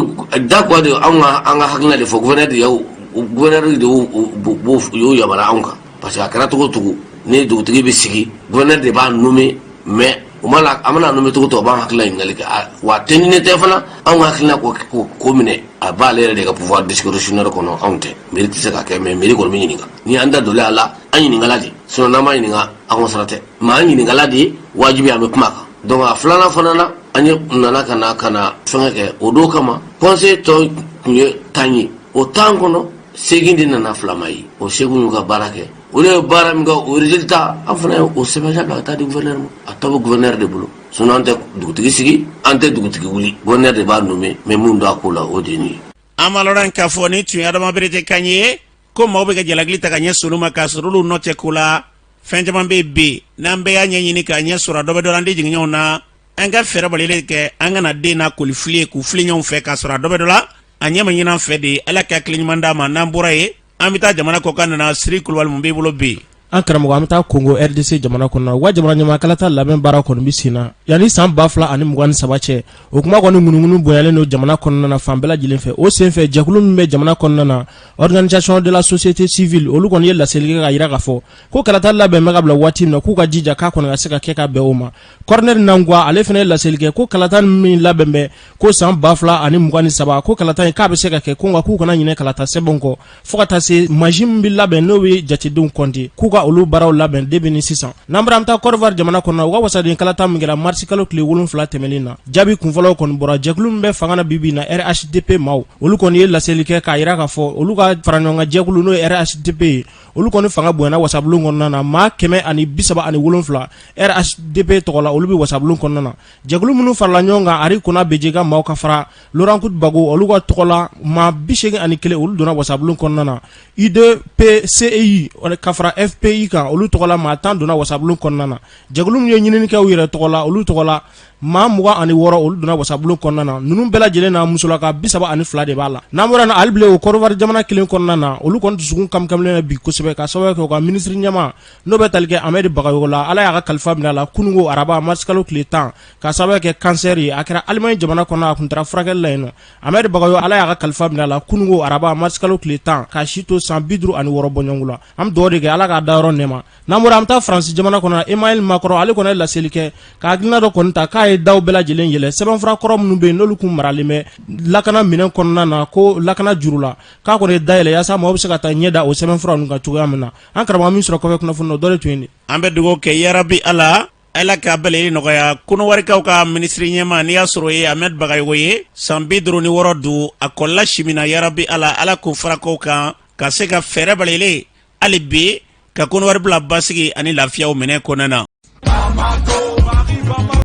jagoya de anw ka an ka hakilina de fɔ, gouverneur de y'o yamaruya anw kan, parce que a kɛra cogo o cogo, ni dugutigi bɛ sigi, gouverneur de b'a nommer. Mais u mana a mana nommer cogo o cogo, a b'an hakilina ɲininkali kɛ. Wa a tɛ ni ne tɛ fana, anw ka hakilina ko minɛ, a b'ale yɛrɛ de ka pouvoir discrétionnaire kɔnɔ, anw tɛ. Mairie tɛ se ka kɛ, mais mairie kɔni bɛ ɲininka. Ni an da donlen a la, an ɲininkala de, sinon n'an ma ɲininka, an ka sara tɛ. Mais an ɲininkala de, wajibi an bɛ kuma a kan. Donc a filanan fana na, an ye nana ka na fɛngɛ kɛ o don kama. Conseil tɔ tun ye 10 ye, o 10 kɔnɔ, 8 de nana, fila ma ye. O 8 y'u ka baara kɛ. Olu ye baara min kɛ, o résultat, an fana ye o sɛbɛn bila ka taa di gouverneur ma. A tɔ bɛ gouverneur de bolo, sinon an tɛ dugutigi sigi, an tɛ dugutigi wuli, gouverneur de b'a nommer. Mais mun don a ko la, o de ye nin ye. An b'a lɔn k'a fɔ ni tun ye Adama Berete kan ye, ko maaw bɛ ka jalakili ta ka ɲɛsin olu ma k'a sɔrɔ olu nɔ tɛ ko la. Fɛn caman bɛ yen bi, n'an bɛɛ y'a ɲɛɲini k'a ɲɛ sɔrɔ, a dɔ bɛ dɔ la, an tɛ jigin ɲɔgɔn na. An ka fɛɛrɛ balilen kɛ, an kana den n'a koli fili ye k'u fili ɲɔgɔn fɛ k'a sɔrɔ a dɔ bɛ dɔ la, a ɲɛ ma ɲini an fɛ de. Ala ka hakili ɲuman d'a ma. N'an bɔra yen, an bɛ taa jamana kɔkan nana. Siri Kulubali, mun b'i bolo bi? An karamɔgɔ, an bɛ taa Kongo RDC jamana kɔnɔ. U ka jamana ɲɛmaa kalata labɛn baara kɔni bɛ sen na yanni san 2023 cɛ. O kuma kɔni ŋunuŋunu bonyalen don jamana kɔnɔna na fan bɛɛ lajɛlen fɛ. O senfɛ, jɛkulu min bɛ jamana kɔnɔna na, Organisation de la société civile, olu kɔni ye laseli kɛ k'a jira k'a fɔ ko kalata labɛn bɛ ka bila waati min na, k'u ka jija k'a kɔni ka se ka kɛ ka bɛn o ma. Corneille Nangaa, ale fana ye laseli kɛ ko kalata min labɛn bɛ ko san 2023, ko kalata in k'a bɛ se ka kɛ, ko nka k'u kana ɲinɛ kalata sɛbɛnw kɔ, fo ka taa se mansin min bɛ labɛn n'o bɛ jatedenw kɔnte, k'u ka ka olu baaraw labɛn depuis ni sisan. N'an bɔra, an bɛ taa Côte d'Ivoire jamana kɔnɔ. U ka wasaden kalata min kɛra marisi kalo tile 7 tɛmɛnen na, jaabi kunfɔlɔw kɔni bɔra. Jɛkulu min bɛ fanga na bi bi in na, RHDP maaw, olu kɔni ye laseli kɛ k'a jira k'a fɔ olu ka faraɲɔgɔnkan jɛkulu, n'o ye RHDP ye, olu kɔni fanga bonyana wasabulon kɔnɔna na, maa 137 RHDP tɔgɔ la, olu bɛ wasabulon kɔnɔna na. Jɛkulu minnu farala ɲɔgɔn kan, Henri Konan Bédié ka maaw ka fara Laurent Gbagbo, olu ka tɔgɔ la, maa 81, olu donna wasabulon kɔnɔna na. UDPCI ka fara FPI kan, olu tɔgɔ la, maa 10 donna wasabulon kɔnɔna na. Jɛkulu min ye ɲinini kɛ u yɛrɛ tɔgɔ la, olu tɔgɔ la, maa 26, olu donna wasabulon kɔnɔna na. Ninnu bɛɛ lajɛlen na, musolaka 32 de b'a la. N'an bɔra na, hali bilen o Côte d'Ivoire jamana kelen kɔnɔna na, olu kɔni dusukun kamikamilen bi kosɛbɛ ka sababu kɛ u ka minisiri ɲɛmaa, n'o bɛ tali kɛ Amɛdi Bagayogo la, Ala y'a ka kalifa minɛ a la kununko araba marisikalo tile 10, ka sababu kɛ kansɛri ye. A kɛra Alimaɲi jamana kɔnɔ, a tun taara furakɛli la yen nɔ. Amɛdi Bagayogo, Ala y'a ka kalifa minɛ a la kununko araba marisikalo tile 10, k'a si to san 56 bɔɲɔgɔnko la. An bɛ dugawu de kɛ, Ala k'a dayɔrɔ nɛɛma. N'an bɔra, an bɛ taa Faransi jamana kɔnɔ. Emmanuel Macron, ale kɔni ye laseli kɛ ka hakilina dɔ kɔni ta k'a ye daw bɛɛ lajɛlen yɛlɛ sɛbɛnfura kɔrɔ minnu bɛ yen, n'olu kun maralen bɛ lakana minɛn kɔnɔna na, ko lakana juru la, k'a kɔni ye da yɛlɛ yaasa maaw bɛ se ka taa ɲɛ da o sɛbɛnfura ninnu kan cogoya min na. An karamɔgɔ min sɔrɔ kɔfɛ kunnafoni na, o dɔ de tun ye nin. An bɛ dugawu kɛ, yarabi Ala, Ala k'a bɛɛ lajɛlen nɔgɔya. Kɔnɔwarikaw ka minisiri ɲɛmaa, n'i y'a sɔrɔ ye Ahmed Bagayogo ye, san 56 don, a kɔlila si min na, yarabi Ala, Ala k'o fara kow kan ka se ka fɛɛrɛ bɛɛ lajɛlen hali bi ka Kɔnɔwari bila basigi ani lafiyaw minɛ kɔnɔna na.